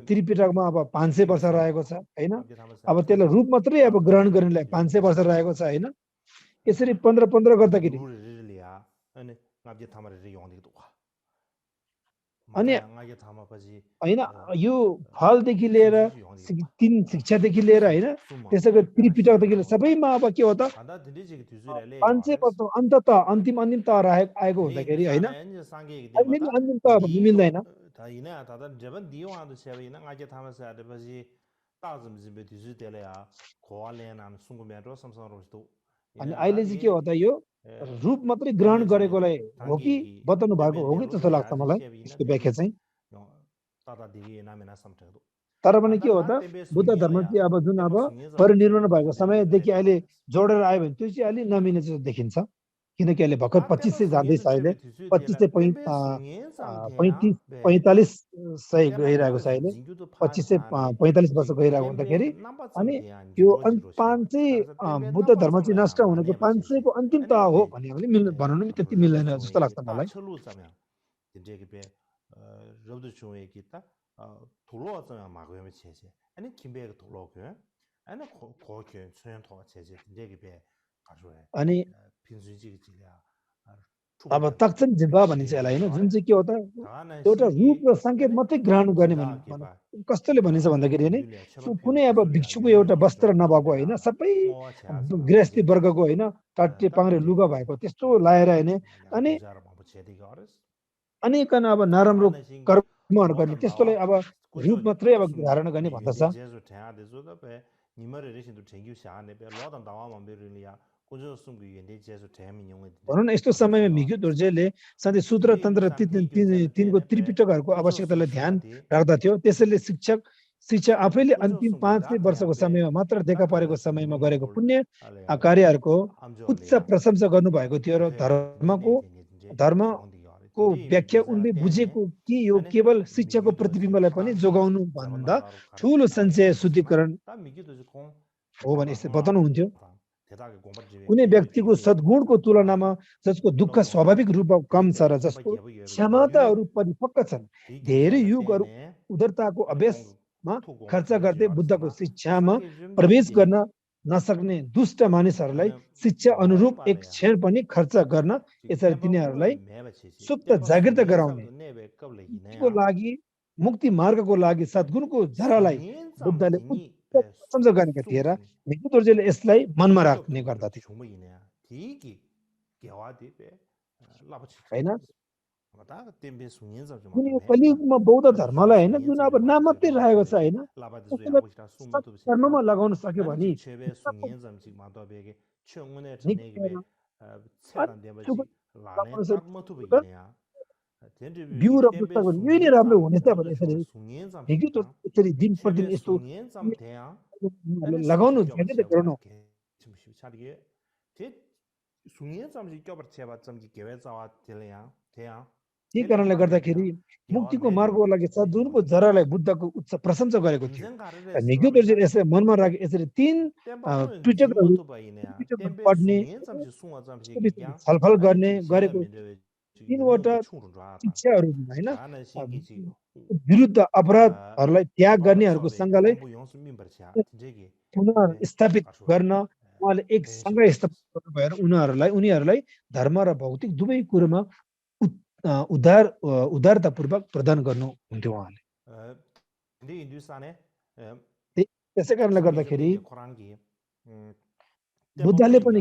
त्रिपिटकमा अब 500 वर्ष रहेको छ हैन अब त्यसलाई रूप मात्रै अब ग्रहण गर्नेलाई 500 वर्ष रहेको छ हैन यसरी 15 गर्दाखेरि अनि हैन यो फलदेखि लिएर 3 शिक्षादेखि लिएर हैन त्यसैको त्रिपिटकदेखि लिएर सबैमा अब के हो त 500 वर्ष अन्ततः अन्तिम तह आएको हुँदाखेरि हैन अहिले नि अन्तिम तह भन्नु मिल्दैन अनि अहिले चाहिँ के हो त यो रूप मात्रै ग्रहण गरेकोलाई हो कि बताउनु भएको हो कि जस्तो लाग्छ मलाई यसको व्याख्या चाहिँ तर पनि के हो त बुद्ध धर्म चाहिँ अब जुन अब परिनिर्वाण भएको समयदेखि अहिले जोडेर आयो भने त्यो चाहिँ अलि नमिल्ने जस्तो देखिन्छ किनकि अहिले भर्खर 2500 जाँदैछ अहिले 2545 सय गइरहेको छ अहिले 2545 वर्ष गइरहेको हुँदाखेरि अनि यो 500 बुद्ध धर्म चाहिँ नष्ट हुनेको 500 को अन्तिम तह हो भन्ने भन्न पनि त्यति मिल्दैन जस्तो लाग्छ मलाई 돌아왔잖아 막으면 제제 아니 김배가 돌아오고 아니 거기 소연토가 제제 되게 배 가져와 अनि 빈수지 지야 अब तक्षण जिम्बा भनिन्छ यसलाई हैन जुन चाहिँ के हो त एउटा रूप र संकेत मात्रै ग्रहण गर्ने भन्नु कस्तोले भनिन्छ भन्दाखेरि नि कुनै अब भिक्षुको एउटा वस्त्र नभएको हैन सबै गृहस्थी वर्गको हैन टाटे पाङ्रे लुगा भएको त्यस्तो लाएर हैन अनि अनेकन अब नराम्रो कर्महरू गर्ने त्यस्तोले अब रूप मात्रै अब धारण गर्ने भन्दछ भनौँ न यस्तो समयमा मिग्यु दोर्जेले सधैँ सूत्र तन्त्र तिनको त्रिपिटकहरूको आवश्यकतालाई ध्यान राख्दथ्यो त्यसैले शिक्षा आफैले अन्तिम 5 वर्षको समयमा मात्र देखा परेको समयमा गरेको पुण्य कार्यहरूको उच्च प्रशंसा गर्नुभएको थियो र धर्मको व्याख्या उनले बुझेको कि यो केवल शिक्षाको प्रतिबिम्बलाई पनि जोगाउनु भन्दा ठूलो सञ्चय शुद्धिकरण हो भने बताउनुहुन्थ्यो कुनै व्यक्तिको सद्गुणको तुलनामा जसको दुःख स्वाभाविक रूपमा कम छ र जसको क्षमताहरू परिपक्व छन् धेरै युगहरू उदारताको अभ्यासमा खर्च गर्दै बुद्धको शिक्षामा प्रवेश गर्न नसक्ने दुष्ट मानिसहरूलाई शिक्षा अनुरूप एक क्षण पनि खर्च गर्न यसरी तिनीहरूलाई सुप्त जागृत गराउने मुक्ति मार्गको लागि सद्गुणको जरालाई बुद्धले सम्झ गरेका थिए र मिग्यु दोर्जेले यसलाई मनमा राख्ने गर्दथे हैन कुनै कलियुगमा बौद्ध धर्मलाई हैन जुन अब नाम मात्रै रहेको छ हैन कर्ममा लगाउन सक्यो भने बिउ र पुस्तक यही नै राम्रो हुनेछ भने यसरी दिन प्रतिदिन यस्तो लगाउनु जागृत गराउनु त्यही कारणले गर्दाखेरि मुक्तिको मार्गको लागि सद्गुणको जरालाई बुद्धको उच्च प्रशंसा गरेको थियो मिग्यु दोर्जेले यसलाई मनमा राखे यसरी 3 पिटकहरू पढ्ने छलफल गर्ने गरेको 3वटा शिक्षाहरू हैन विरुद्ध अपराधहरूलाई त्याग गर्नेहरूको सँगलाई पुनर्स्थापित गर्न उहाँले एक सँगै स्थापित गर्नुभएर उनीहरूलाई धर्म र भौतिक दुवै कुरोमा उदारतापूर्वक प्रदान गर्नुहुन्थ्यो उहाँले त्यसै कारणले गर्दाखेरि बुद्धले पनि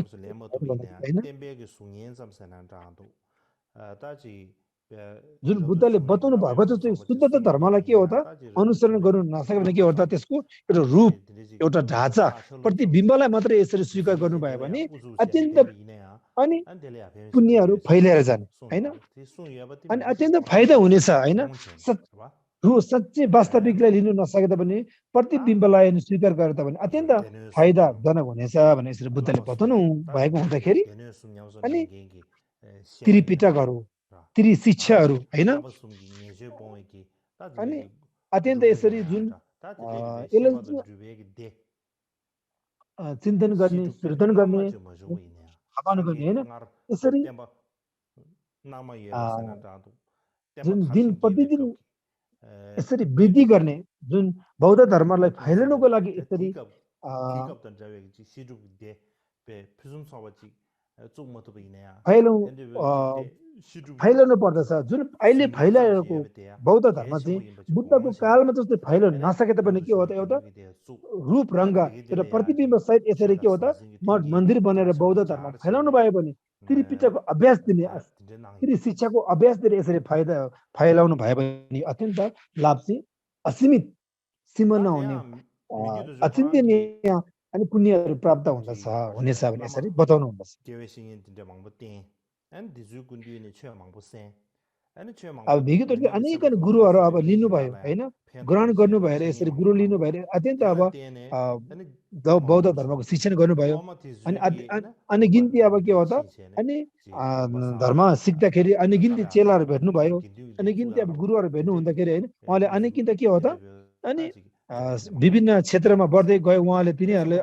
जुन बुद्धले बताउनु भएको चाहिँ शुद्धता धर्मलाई के हो त अनुसरण गर्नु नसक्यो भने के हो त त्यसको एउटा रूप एउटा ढाँचा प्रतिबिम्बलाई मात्रै यसरी स्वीकार गर्नुभयो भने अत्यन्त अनि पुण्यहरू फैलिएर जाने हैन अनि अत्यन्त फाइदा हुनेछ हैन सच्चै वास्तविकलाई लिनु नसके तापनि प्रतिबिम्बलाई स्वीकार गरे तापनि अत्यन्त फाइदाजनक हुनेछ भने यसरी बुद्धले बताउनु भएको हुँदाखेरि अनि त्रिपिटकहरू त्रिशिक्षाहरू हैन अनि अत्यन्त यसरी जुन चिन्तन गर्ने कीर्तन गर्ने हैन यसरी जुन दिन प्रतिदिन यसरी वृद्धि गर्ने जुन बौद्ध धर्मलाई फैलाउनको लागि यसरी फैलाउनु पर्दछ जुन अहिले फैलाएको बौद्ध धर्म चाहिँ बुद्धको कालमा जस्तै फैलाउन नसके तापनि के हो त एउटा रूप रङ्ग एउटा प्रतिबिम्ब सहित यसरी के हो त मठ मन्दिर बनेर बौद्ध धर्म फैलाउनु भयो भने त्रिपिटकको अभ्यास दिने शिक्षाको अभ्यास दिएर यसरी फैलाउनु भयो भने अत्यन्त लाभ चाहिँ असीमित सीमा नहुने अचिन्तनीय अनि पुण्यहरू प्राप्त हुनेछ भने यसरी बताउनु हुँदछ अब मिग्यु दोर्जे अनेक गुरुहरू अब लिनुभयो हैन ग्रहण गर्नु भएर यसरी गुरु लिनु भएर अत्यन्त अब बौद्ध धर्मको शिक्षण गर्नुभयो अनि गिन्ती अब के हो त अनि धर्म सिक्दाखेरि अनि गिन्ती चेलाहरू भेट्नुभयो अनि गिन्ती अब गुरुहरू भेट्नु हुँदाखेरि हैन उहाँले अनेकिन त के हो त अनि विभिन्न क्षेत्रमा बढ्दै गयो उहाँले तिनीहरूले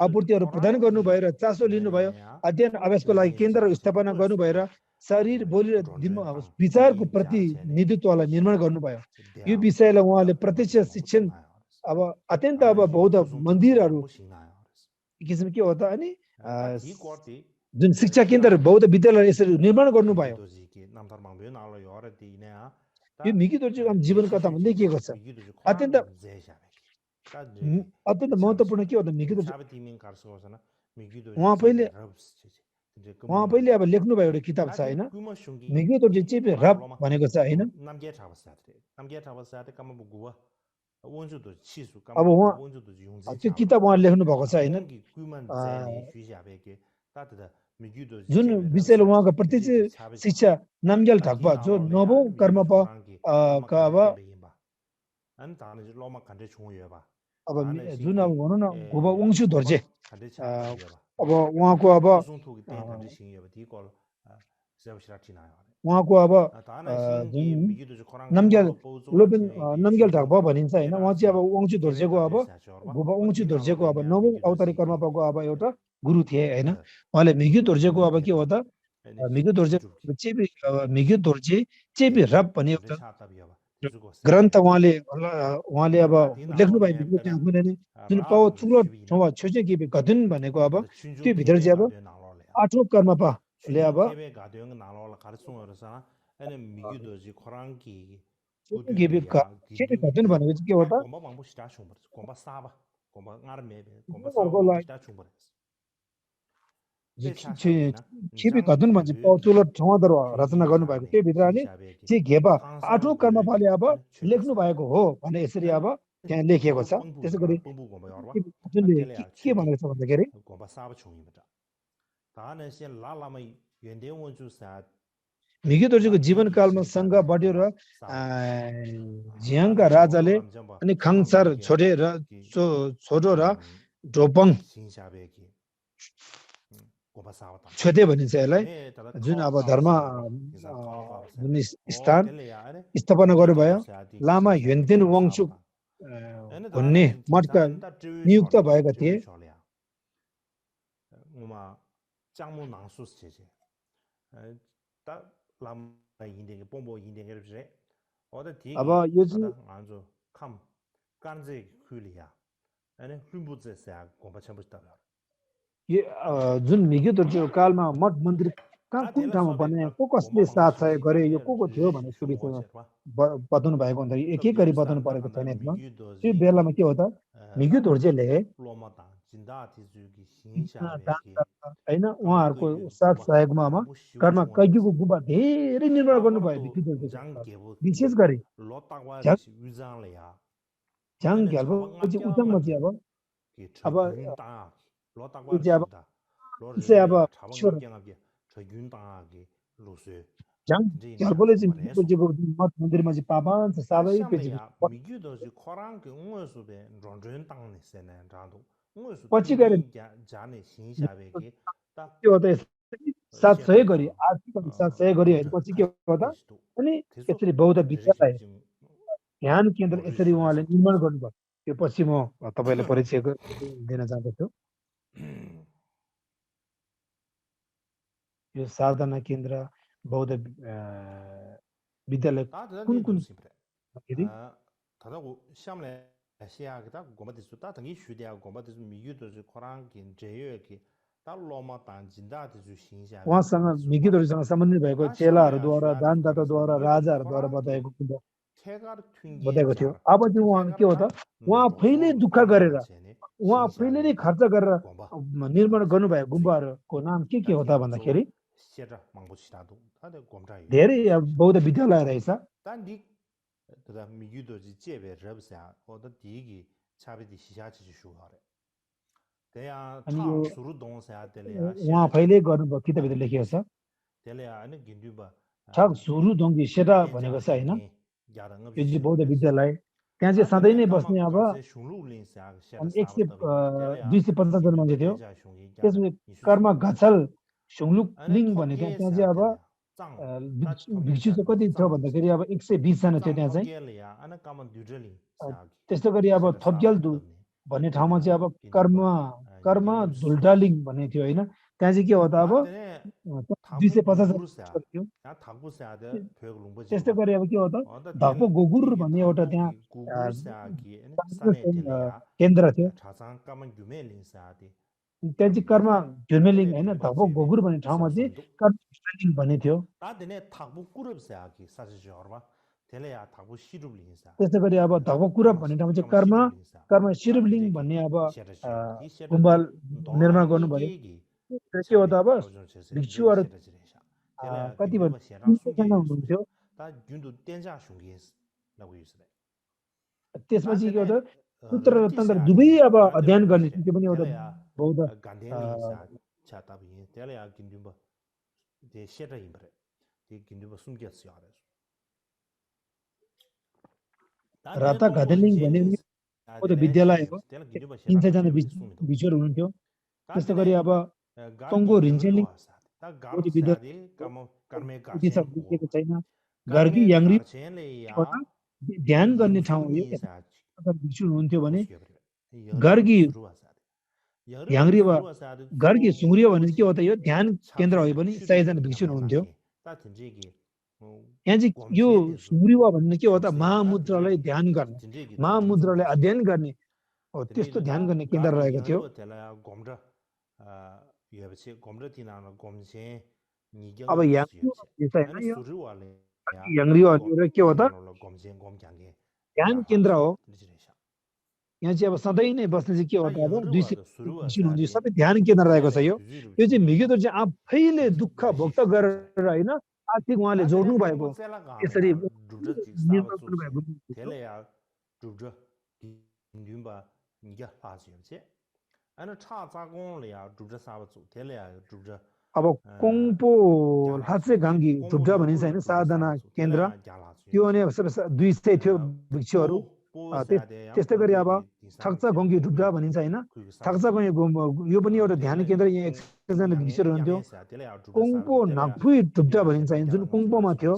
आपूर्तिहरू प्रदान गर्नुभयो र चासो लिनुभयो अध्ययन अभ्यासको लागि केन्द्र स्थापना गर्नुभयो र शरीर बोली र अब विचारको प्रतिनिधित्वलाई निर्माण गर्नुभयो यो विषयलाई उहाँले प्रत्यक्ष शिक्षण अब अत्यन्त अब बौद्ध मन्दिरहरू किसिम के हो त अनि जुन शिक्षा केन्द्रहरू बौद्ध विद्यालय यसरी निर्माण गर्नुभयो यो मिकी दोर्जेको जीवन कथामा लेखिएको छ अत्यन्त महत्त्वपूर्ण के हो त मिकी दोर्जे उहाँ पहिले अब लेख्नुभयो एउटा किताब छ होइन मिकी दोर्जे चाहिँ रब भनेको छ होइन अब उहाँ त्यो किताब उहाँ लेख्नु भएको छ होइन जुन विषयले उहाँको प्रत्यक्ष शिक्षा नामग्याल ठाक्पा जो नवौं कर्मपा अब जुन अब भनौँ न गोबा वंशु धोर्जे अब उहाँको अब जुन नामग्याल ठाक्पा भनिन्छ होइन उहाँ चाहिँ अब वंशु धोर्जेको अब गोबा वंशु धोर्जेको अब नवौं अवतारी कर्मपाको अब एउटा गुरु थिए होइन उहाँले मिग्यु दोर्जेको अब के हो त मिग्यु दोर्जे चेपी रब भन्ने एउटा ग्रन्थ उहाँले अब लेख्नुभयो जुन पाउ ठुलो ठाउँमा छुचे कि गदुन भनेको अब त्यो भित्र चाहिँ अब आठौं कर्मपाले अब गदुन भनेको चाहिँ के हो त छिपी गदुन भन्छ ठुलो ठाउँमा रचना गर्नुभएको त्यो भित्र अनि चाहिँ घेपा आठौं कर्मपाले अब लेख्नु भएको हो भने यसरी अब त्यहाँ लेखिएको छ त्यसै गरी के भनेको छ भन्दाखेरि मिग्यु दोर्जेको जीवनकालमा सङ्घ बढ्यो र झियाङका राजाले अनि खाङसार छोटो र ढोपङ छोटे भनिन्छ यसलाई जुन अब धर्म जुन स्थान स्थापना गर्नुभयो लामा ह्वेन्तेन वाङचुक भन्ने मठका नियुक्त भएका थिए अब यो जुन मिग्यु दोर्जेको कालमा मठ मन्दिर कहाँ कुन ठाउँमा बने को कसले साथ सहयोग गरे यो को थियो भन्ने विषयमा बताउनु भएको हुँदाखेरि एक एक गरी बताउनु परेको छैन यसमा त्यो बेलामा के हो त मिग्यु दोर्जेले होइन उहाँहरूको साथ सहयोगमा कर्म कैग्युको गुम्बा धेरै निर्माण गर्नुभयो मिग्यु दोर्जेले विशेष गरी झ्याङ घ्याल्पो उचाङमा चाहिँ अब झ्याल्पोले चाहिँ मठ मन्दिरमा चाहिँ पापान्छ सबै पछि गएर के हो त साथ सहयोग गरी आर्थिक साथ सहयोग गरी पछि के हो त अनि यसरी बौद्ध विद्यालय ध्यान केन्द्र यसरी उहाँले निर्माण गर्नुभयो त्यो पछि म तपाईँलाई परिचय दिन चाहन्छु यो साधना केन्द्र बौद्ध विद्यालय कुन कुन उहाँसँग मिग्यु दोर्जेसँग सम्बन्धित भएको चेलाहरूद्वारा दानदाताद्वारा राजाहरूद्वारा बताएको थियो अब चाहिँ उहाँ के हो त उहाँ आफैले दुःख गरेर उहाँ आफैले नै खर्च गरेर निर्माण गर्नुभएको गुम्बाहरूको नाम के हो त भन्दाखेरि धेरै बौद्ध विद्यालय रहेछ अनि यो उहाँ आफैले गर्नुभएको किताबभित्र लेखिएको छ छक सुरु दोङ्गी सेटा भनेको छ होइन यो चाहिँ बौद्ध विद्यालय त्यहाँ चाहिँ सधैँ नै बस्ने अब 250 जना मान्छे थियो त्यसपछि कर्म घचल सुङलुक लिङ भन्ने त्यहाँ चाहिँ अब भिक्षु चाहिँ कति थियो भन्दाखेरि अब 120 जना थियो त्यहाँ चाहिँ त्यस्तै गरी अब थोप्ग्याल भन्ने ठाउँमा चाहिँ अब कर्म धुल्डालिङ भन्ने थियो होइन त्यहाँ चाहिँ के हो त अब 다들 타부 250 구구르사 थियो 야 타부사데 벽 त्यस्तै 롱버지와 गरी अब के हो त 어다 धक्पो 된 गोगुर 되게 भन्ने एउटा त्यहाँ 타부기 구구르사기 산에 काङ्ग्रेस, 텔레야 केन्द्र थियो 자상까만 유메린사디 त्यहाँ चाहिँ कर्म झुर्मेलिङ होइन धक्पो 링버제베 गोगुर भन्ने ठाउँमा चाहिँ सब선도 कर्म झुर्मेलिङ भन्ने थियो 다들 타부 꾸르사기 사지저바 텔레야 타부 시루린사 त्यस्तै गरी अब धक्पो कुरब भन्ने ठाउँमा चाहिँ कर्म 시루린사 कर्म सिरुबलिङ भन्ने अब 셰르지 이 गुम्बा 셰르디 निर्माण 도나니 गर्नुभयो 게기 के हो त अब 로존체세 भिक्षुहरू 셰르지레샤 텔레야 कति भयो 균두바 셰랑 숨게 300 जना हुनुहुन्थ्यो 다 균두 땡자 슝게스 라고 있어요. त्यसपछि के हो त सूत्र र लट्टी तन्त्र से दुवै आगे, अब गांधे अध्ययन गर्ने लट्टी त्यो पनि एउटा त्यसले या बौद्ध गान्धेलिङ छाता पनि त्यसले या किन्दिम ते सेट हिम्रे ते किन्दिम सुनके स्यारे राता घादेलिङ भन्ने पनि त्यो विद्यालय हो त्यसले किन्दिम 300 जना भिजुअर हुनुहुन्थ्यो त्यस्तै गरी अब तङ्गो रिन्चेलिङ ता गार्को सादे कम कर्मे त्यति सब गार्छेन लेखेको छैन गर्गी याङ्री गार्छेनले या ध्यान गर्ने ठाउँ हो यो भिक्षु हुनुहुन्थ्यो भने गर्गी याङ्री वा गर्गी सुङ्ग्रियो भने के हो त यो ध्यान केन्द्र हो भने 100 जना भिक्षु हुनुहुन्थ्यो यहाँ चाहिँ यो सुग्रीवा भन्ने के हो त महामुद्रालाई ध्यान गर्ने महामुद्रालाई अध्ययन गर्ने हो त्यस्तो ध्यान गर्ने केन्द्र रहेको थियो अब याङ्री के हो त ध्यान केन्द्र हो यहाँ चाहिँ अब सधैँ नै बस्ने चाहिँ के हो त अब 200 हुनुहुन्छ सबै ध्यान केन्द्र रहेको छ यो चाहिँ मिगेदो चाहिँ आफैले दुःख भोक्त गरेर होइन आर्थिक उहाँले जोड्नु भएको यसरी अब कोङपो लाचे गाङ्गी धुब्जा भनिन्छ होइन साधना केन्द्र त्यो अनि 200 थियो भिक्षुहरू त्यस्तै गरी अब ठक्चा गङ्गी ढुब्डा भनिन्छ होइन ठक्चा गङ्गी यो पनि एउटा ध्यान केन्द्र यहाँ 100 जना भिक्षुहरू हुन्थ्यो कोङपो नागफुई ढुब्डा भनिन्छ जुन कोङपोमा थियो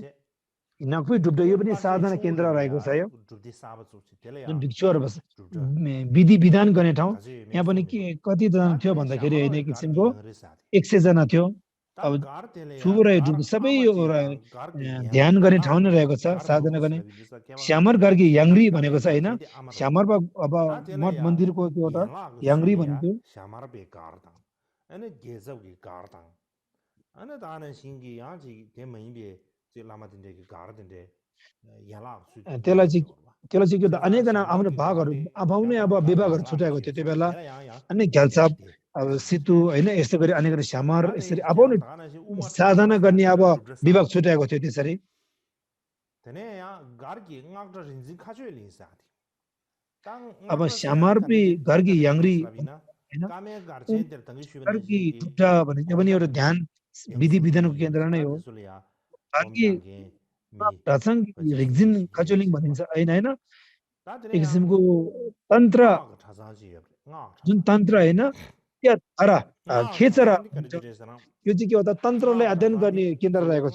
नागफुई ढुब्डा यो पनि साधना केन्द्र रहेको छ यो जुन भिक्षुहरू विधि विधान गर्ने ठाउँ यहाँ पनि के कति जना थियो भन्दाखेरि होइन एक किसिमको 100 जना थियो अब सुगुराई ढुब्डा सबै ध्यान गर्ने ठाउँ नै रहेको छ साधना गर्ने श्यामर गर्गी याङ्री भनेको छ होइन श्यामर अब मठ मन्दिरको त्यो त याङ्री भनेको त्यसलाई चाहिँ के त अनेकजना आफ्नो भागहरू अभाव नै अब विभागहरू छुट्याएको थियो त्यो बेला अनि घ्यालसाप अब सितु होइन यस्तै गरी अनेक श्यामर यसरी अब साधना गर्ने अब विभाग छुट्याएको थियो त्यसरी अब श्यामर गर्गी याङ्री गर्गी ढुब्डा भने त्यो पनि एउटा ध्यान विधि विधानको केन्द्र नै हो गर्गी रचङ रिक्जिन खचोलिङ भनिन्छ होइन होइन एक किसिमको तन्त्र जुन तन्त्र होइन या धारा खेचेर यो चाहिँ के हो त तन्त्रलाई अध्ययन गर्ने केन्द्र रहेको छ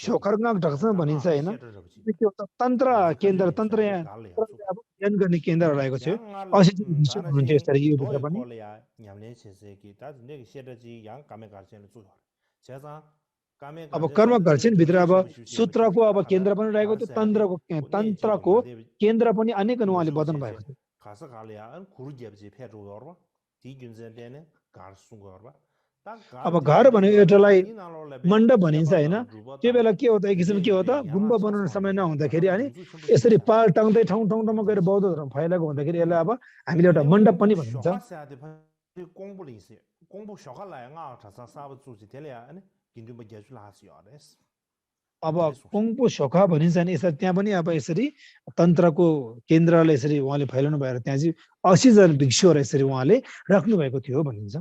सोखरगाङ ढक्सन भनिन्छ होइन के हो त तन्त्र केन्द्र तन्त्र अध्ययन गर्ने केन्द्र रहेको छ हुनुहुन्थ्यो यसरी यो भित्र पनि अब कर्म घर्षण भित्र अब सूत्रको अब केन्द्र पनि रहेको थियो तन्त्रको केन्द्र पनि अनेक उहाँले बदन भएको थियो अब घर भनेको एउटालाई मण्डप भनिन्छ होइन त्यो बेला के हो त एक किसिम के हो त गुम्बा बनाउने समय नहुँदाखेरि अनि यसरी पाल टाङ्दै ठाउँ ठाउँमा गएर बौद्ध धर्म फैलाएको हुँदाखेरि यसलाई अब हामीले एउटा मण्डप पनि भनिन्छ अब कोङपो सोखा भनिन्छ नि यसरी त्यहाँ पनि अब यसरी तन्त्रको केन्द्रलाई यसरी उहाँले फैलाउनु भएर त्यहाँ चाहिँ 80 जना भिक्षुहरू यसरी उहाँले राख्नु भएको थियो भनिन्छ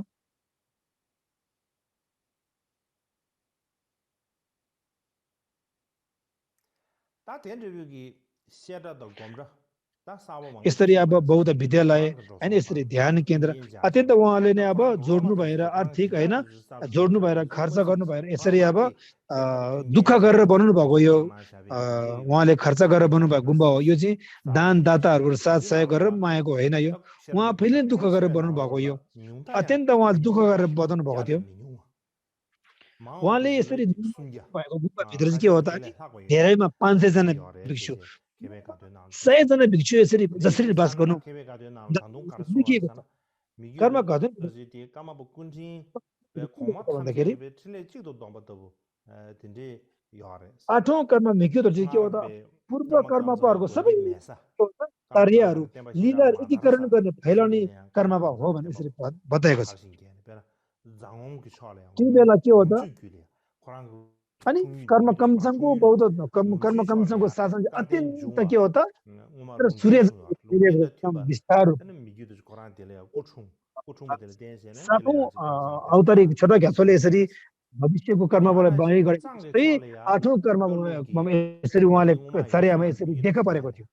यसरी अब बौद्ध विद्यालय हैन यसरी ध्यान केन्द्र अत्यन्त उहाँले नै अब जोड्नु भएर आर्थिक हैन जोड्नु भएर खर्च गर्नु भएर यसरी अब दुःख गरेर बनाउनु भएको यो उहाँले खर्च गरेर बनाउनु भएको गुम्बा हो यो चाहिँ दान दाताहरूको साथ सहयोग गरेर मायाको होइन यो उहाँ फेरि दुःख गरेर बनाउनु भएको यो अत्यन्त उहाँ दुःख गरेर बनाउनु भएको थियो उहाँले यसरी भएको गुम्बाभित्र चाहिँ के हो त धेरैमा 500 जना भिक्षु 100 जना भिक्षु यसरी जसरी बास गर्नु कर्म गर्दैन भन्दाखेरि 8औं कर्म मिक्यो त के हो त पूर्व कर्महरूको सबै कार्यहरू लीला एकीकरण गर्ने फैलाउने कर्म हो भने यसरी बताएको छ त्यो बेला के हो त अनि कर्म कमसँगको बौद्ध कर्म कमसँगको शासन अत्यन्त के हो त सूर्य विस्तार औतरिक छोटा घ्यासोले यसरी भविष्यको कर्मबाट बाँकी गरेको 8औं कर्म यसरी उहाँले चर्यामा यसरी देखा परेको थियो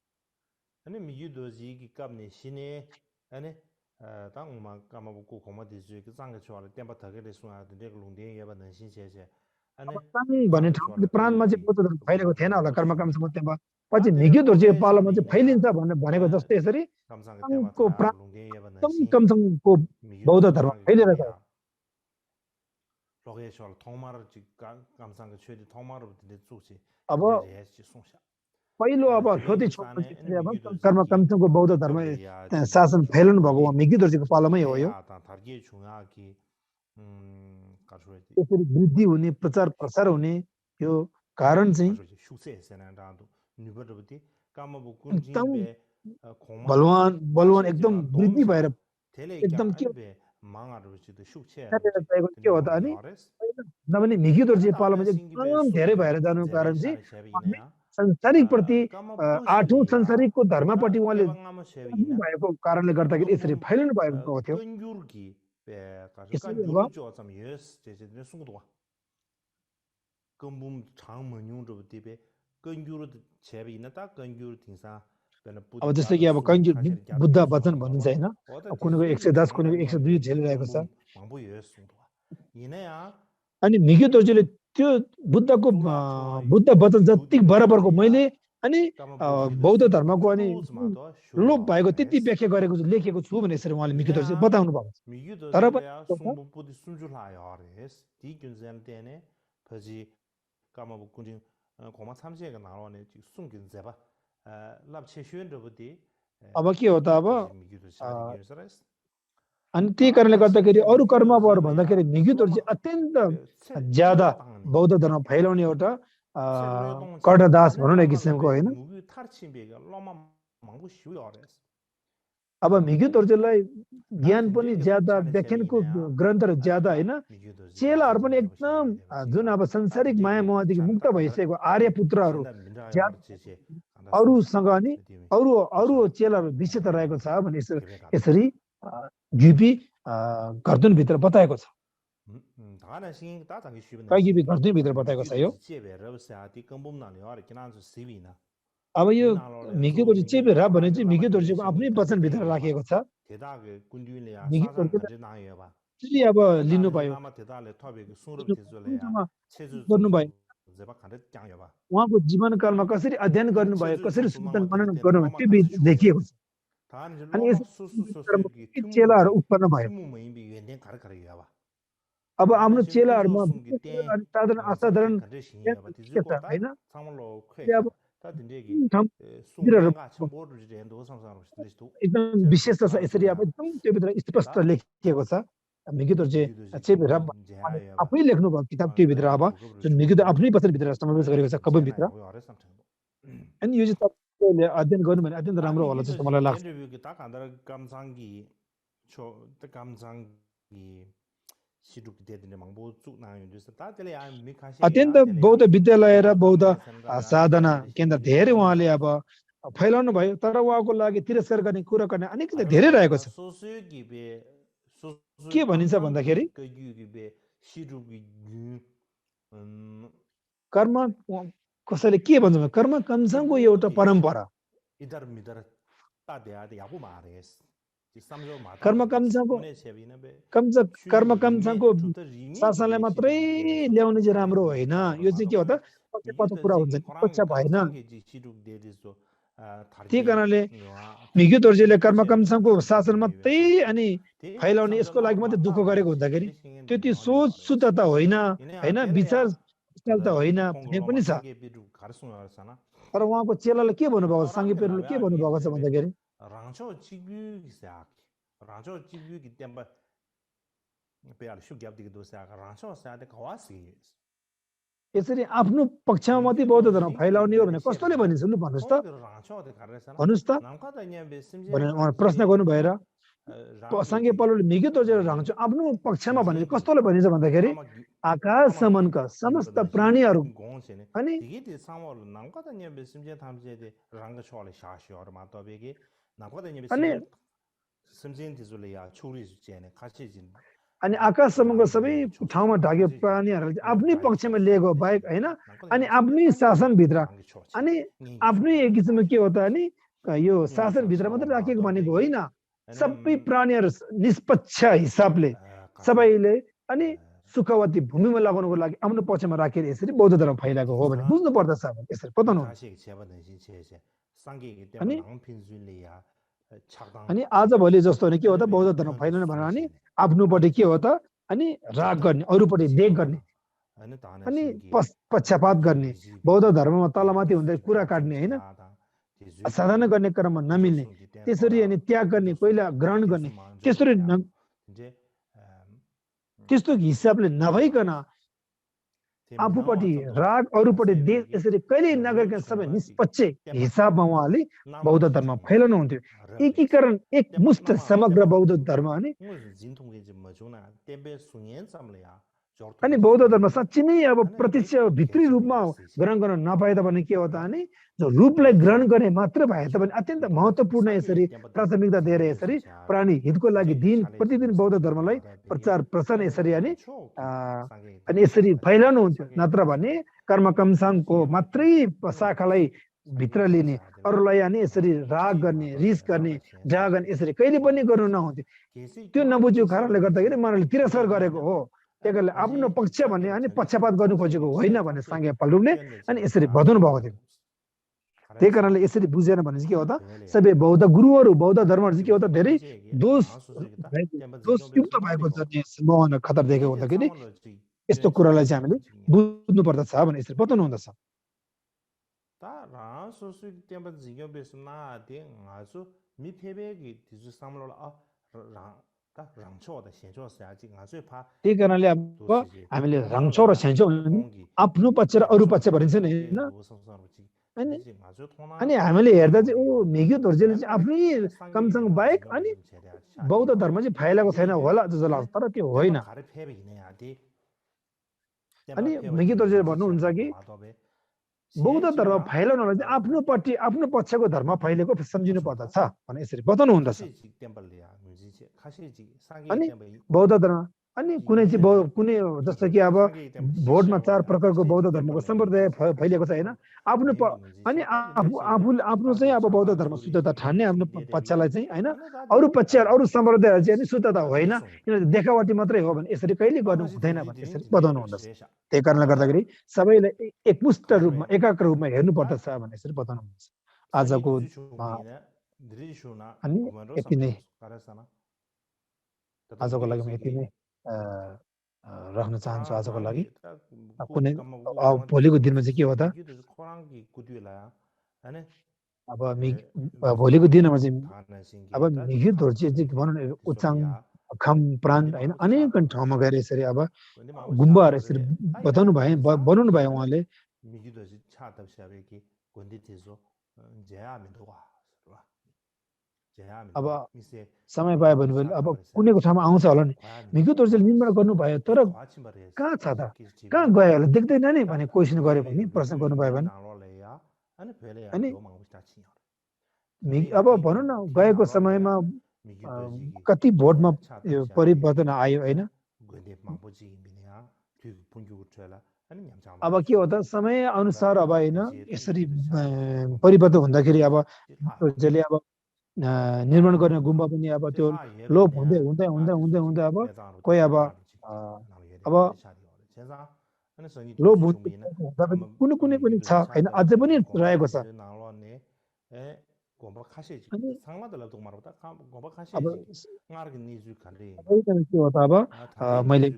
भन्ने ठाउँ प्राणमा चाहिँ बौद्ध धर्म फैलेको थिएन होला कर्म कमसँग त्यहाँ पछि मिग्यो धोर्जेको पालोमा चाहिँ फैलिन्छ भनेको जस्तै यसरी कमसँगको बौद्ध धर्म फैलिएर गयो अब पहिलो अब छोटी कर्म कमसँगको बौद्ध धर्म शासन फैलाउनु भएको मिग्यो धोर्जेको पालोमै हो यो यसरी वृद्धि हुने प्रचार प्रसार हुने यो कारण चाहिँ एकदम बलवान एकदम वृद्धि भएर एकदम के हो त अनि नभने मिग्यो धोर्जे पालोमा चाहिँ एकदम धेरै भएर जानुको कारण चाहिँ संसारिक प्रति 8औं संसारिकको धर्मपट्टि उहाँले भएको कारणले गर्दाखेरि यसरी फैलिनु भएको थियो अब जस्तै कि अब कन्जुर बुद्ध वचन भनिन्छ हैन कुनैको 110 कुनैको 102 झेलिरहेको छ अनि मिग्यो धोर्जेले त्यो बुद्ध वचन जति बराबरको मैले अनि बौद्ध धर्मको अनि लोप भएको त्यति व्याख्या गरेको लेखेको छु भने यसरी उहाँले मिग्यो धोर्जे बताउनु भएको तर अब के हो त अब अनि त्यही कारणले गर्दाखेरि अरू कर्महरू भन्दाखेरि मिग्यो धोर्जे अत्यन्त ज्यादा बौद्ध धर्म फैलाउने एउटा कर्णदास भनौँ न एक किसिमको होइन अब मिग्यो धोर्जेलाई ज्ञान पनि ज्यादा व्याख्यानको ग्रन्थहरू ज्यादा होइन चेलाहरू पनि एकदम जुन अब संसारिक माया मोहदेखि मुक्त भइसकेको आर्य पुत्रहरू अरूसँग अनि अरू चेलाहरू विशेष रहेको छ भने यसरी गिपी घरदुनभित्र बताएको छ गिपी घरदुनभित्र बताएको छ यो अब यो मिग्यो धोर्जे चेपेरा भने चाहिँ मिग्यो धोर्जेको आफ्नै वचनभित्र राखिएको छ अब लिनु भयो उहाँको जीवनकालमा कसरी अध्ययन गर्नुभयो कसरी चिन्तन मनन गर्नुभयो त्यो लेखिएको छ अनि चेलाहरू उत्पन्न भयो अब हाम्रो चेलाहरूमा साधारण असाधारण होइन एकदम विशेष छ यसरी अब एकदम त्यो भित्र स्पष्ट लेखिएको छ मिग्यो धोर्जे चेपेरा आफै लेख्नु भएको किताब त्यो भित्र अब जुन मिग्यो आफ्नै वचनभित्र समावेश गरेको छ कवनभित्र अनि यो चाहिँ तपाईँले अध्ययन गर्नु भने अत्यन्त राम्रो होला जस्तो मलाई लाग्छ अत्यन्त बौद्ध विद्यालय र बौद्ध साधना केन्द्र धेरै उहाँले अब फैलाउनु भयो तर उहाँको लागि तिरस्कार गर्ने कुरा गर्ने अनेक धेरै रहेको छ के भनिन्छ भन्दाखेरि कर्म कसैले के भन्छ कर्म कमसँगको एउटा परम्परा कर्मकामसँगको शासनलाई मात्रै ल्याउने चाहिँ राम्रो होइन यो चाहिँ के हो त पक्षपातको कुरा हुन्छ नि पक्ष भएन त्यही कारणले मिग्यु दोर्जेले कर्मकामसँगको शासन मात्रै अनि फैलाउने यसको लागि मात्रै दुःख गरेको हुँदाखेरि त्यो सोच शुद्धता होइन होइन विचार त होइन भन्ने पनि छ तर उहाँको चेलाले के भन्नुभएको छ साङ्गे पेरुले के भन्नुभएको छ भन्दाखेरि यसरी आफ्नो पक्षमा मात्रै बौद्ध धर्म फैलाउने हो भने कस्तोले भनिन्छ लु भन्नुहोस् त भनेर प्रश्न गर्नु भएर साङ्गे पल्लोले मिग्यु दोर्जेले राख्छु आफ्नो पक्षमा भने कस्तोले भनिन्छ भन्दाखेरि आकाशसम्मका समस्त प्राणीहरू अनि अनि आकाशसम्मको सबै ठाउँमा ढाक्यो प्राणीहरूले आफ्नै पक्षमा लिएको बाहेक होइन अनि आफ्नै शासनभित्र अनि आफ्नै एक किसिममा के हो त अनि यो शासनभित्र मात्रै राखेको भनेको होइन सबै प्राणीहरू निष्पक्ष हिसाबले सबैले अनि सुखवती भूमिमा लगाउनको लागि आफ्नो पक्षमा राखेर यसरी बौद्ध धर्म फैलाएको हो भने बुझ्नु पर्दछ यसरी बताउनु अनि आजभोलि जस्तो भने के हो त बौद्ध धर्म फैलाउनु भनेर अनि आफ्नोपट्टि के हो त अनि राग गर्ने अरूपट्टि देख गर्ने अनि पक्षपात गर्ने बौद्ध धर्ममा तलमाथि हुँदै कुरा काट्ने होइन साधना गर्ने क्रममा नमिल्ने त्यसरी अनि त्याग गर्ने पहिला ग्रहण गर्ने त्यसरी त्यस्तो हिसाबले नभइकन आफूपट्टि राग अरूपट्टि देश यसरी कहिल्यै नगरिकन सबै निष्पक्ष हिसाबमा उहाँले बौद्ध धर्म फैलाउनु हुन्थ्यो एकीकरण एकमुष्ट समग्र बौद्ध धर्म अनि बौद्ध धर्म साँच्ची नै अब प्रत्यक्ष भित्री रूपमा ग्रहण गर्न नपाए भने के हो त अनि जो रूपलाई ग्रहण गर्ने मात्र भए तापनि अत्यन्त महत्त्वपूर्ण यसरी प्राथमिकता दिएर यसरी प्राणी हितको लागि दिन प्रतिदिन बौद्ध धर्मलाई प्रचार प्रसार यसरी अनि यसरी फैलाउनु हुन्थ्यो नत्र भने कर्मकमसाङको मात्रै शाखालाई भित्र लिने अरूलाई अनि यसरी राग गर्ने रिस गर्ने ड्रा गर्ने यसरी कहिले पनि गर्नु नहुन्थ्यो त्यो नबुझेको कारणले गर्दाखेरि उनीहरूले तिरस्कार गरेको हो त्यसले आफ्नो पक्ष भन्ने अनि पक्षपात गर्नु खोजेको होइन भने साङ्गे पल्लुले अनि यसरी बताउनु भएको थियो त्यही कारणले यसरी बुझेन भने चाहिँ के हो त सबै बौद्ध गुरुहरू बौद्ध धर्महरू चाहिँ के हो त धेरै दोषयुक्त भएको सम्भावना खतरा देखेको हुँदाखेरि यस्तो कुरालाई चाहिँ हामीले बुझ्नु पर्दछ भने यसरी बताउनु हुँदछ त्यही कारणले अब हामीले राङछो र सेन्चो आफ्नो पक्ष र अरू पक्ष भनिन्छ नि होइन अनि हामीले हेर्दा चाहिँ ओ मिग्यु दोर्जेले चाहिँ आफ्नै कमसँग बाहेक अनि बौद्ध धर्म चाहिँ फैलाएको छैन होला जस्तो लाग्छ तर त्यो होइन अनि मिग्यु दोर्जेले भन्नुहुन्छ कि बौद्ध धर्म फैलाउनलाई चाहिँ आफ्नोपट्टि आफ्नो पक्षको धर्म फैलेको सम्झिनु पर्दछ भने यसरी बताउनु हुँदछ अनि बौद्ध धर्म अनि कुनै चाहिँ कुनै जस्तो कि अब भोटमा 4 प्रकारको बौद्ध धर्मको सम्प्रदाय फैलिएको छ होइन आफ्नो अनि आफ्नो चाहिँ अब बौद्ध धर्म शुद्धता ठान्ने आफ्नो पक्षलाई चाहिँ होइन अरू पक्षहरू अरू सम्प्रदायहरू चाहिँ शुद्धता होइन किनभने देखावटी मात्रै हो भने यसरी कहिले गर्नु हुँदैन भने यसरी बताउनु हुँदछ त्यही कारणले गर्दाखेरि सबैलाई एकमुष्ट रूपमा एकाग्र रूपमा हेर्नु पर्दछ भने यसरी बताउनु हुँदछ आजको अनि यति नै आजको लागि म यति नै राख्न चाहन्छु आजको लागि कुनै भोलिको दिनमा चाहिँ के हो त अब भोलिको दिनमा चाहिँ अब मिग्यु दोर्जे चाहिँ भनौँ न उचाङ खम प्रान्त होइन अनेक ठाउँमा गएर यसरी अब गुम्बाहरू यसरी बताउनु भए बनाउनु भयो उहाँले अब समय पायो भने अब कुनैको ठाउँमा आउँछ होला नि मिग्यु दोर्जेले निर्माण गर्नुभयो तर कहाँ छ त कहाँ गयो होला देख्दैन नि भने क्वेसन गर्यो भने प्रश्न गर्नुभयो भने अनि अब भनौँ न गएको समयमा कति भोटमा परिवर्तन आयो होइन अब के हो त समय अनुसार अब होइन यसरी परिवर्तन हुँदाखेरि अब दोर्जेले अब निर्माण गर्ने गुम्बा पनि अब त्यो लोप हुँदै हुँदै हुँदै हुँदै हुँदै अब कोही अब अब लोप हुँदा पनि कुनै कुनै पनि छ होइन अझै पनि रहेको छ अनि अब के हो त अब मैले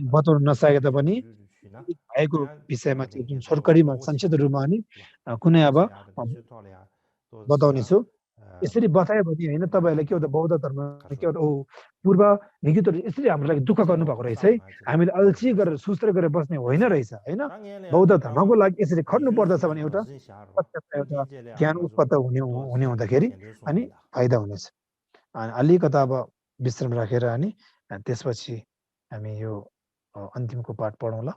बताउन नसके तापनि भएको विषयमा चाहिँ जुन छोटकरीमा संक्षिप्त रूपमा अनि कुनै अब बताउने छु यसरी बतायो भने होइन तपाईँहरूले के हो त बौद्ध धर्म के हो त पूर्व निगितहरू यसरी हाम्रो लागि दुःख गर्नुभएको रहेछ है हामीले अल्छी गरेर सुस्त्र गरेर बस्ने होइन रहेछ होइन बौद्ध धर्मको लागि यसरी खट्नु पर्दछ भने एउटा एउटा ज्ञान उत्पत्त हुने हुँदाखेरि अनि फाइदा हुनेछ अनि अलिकता अब विश्राम राखेर अनि त्यसपछि हामी यो अन्तिमको पाठ पढौँला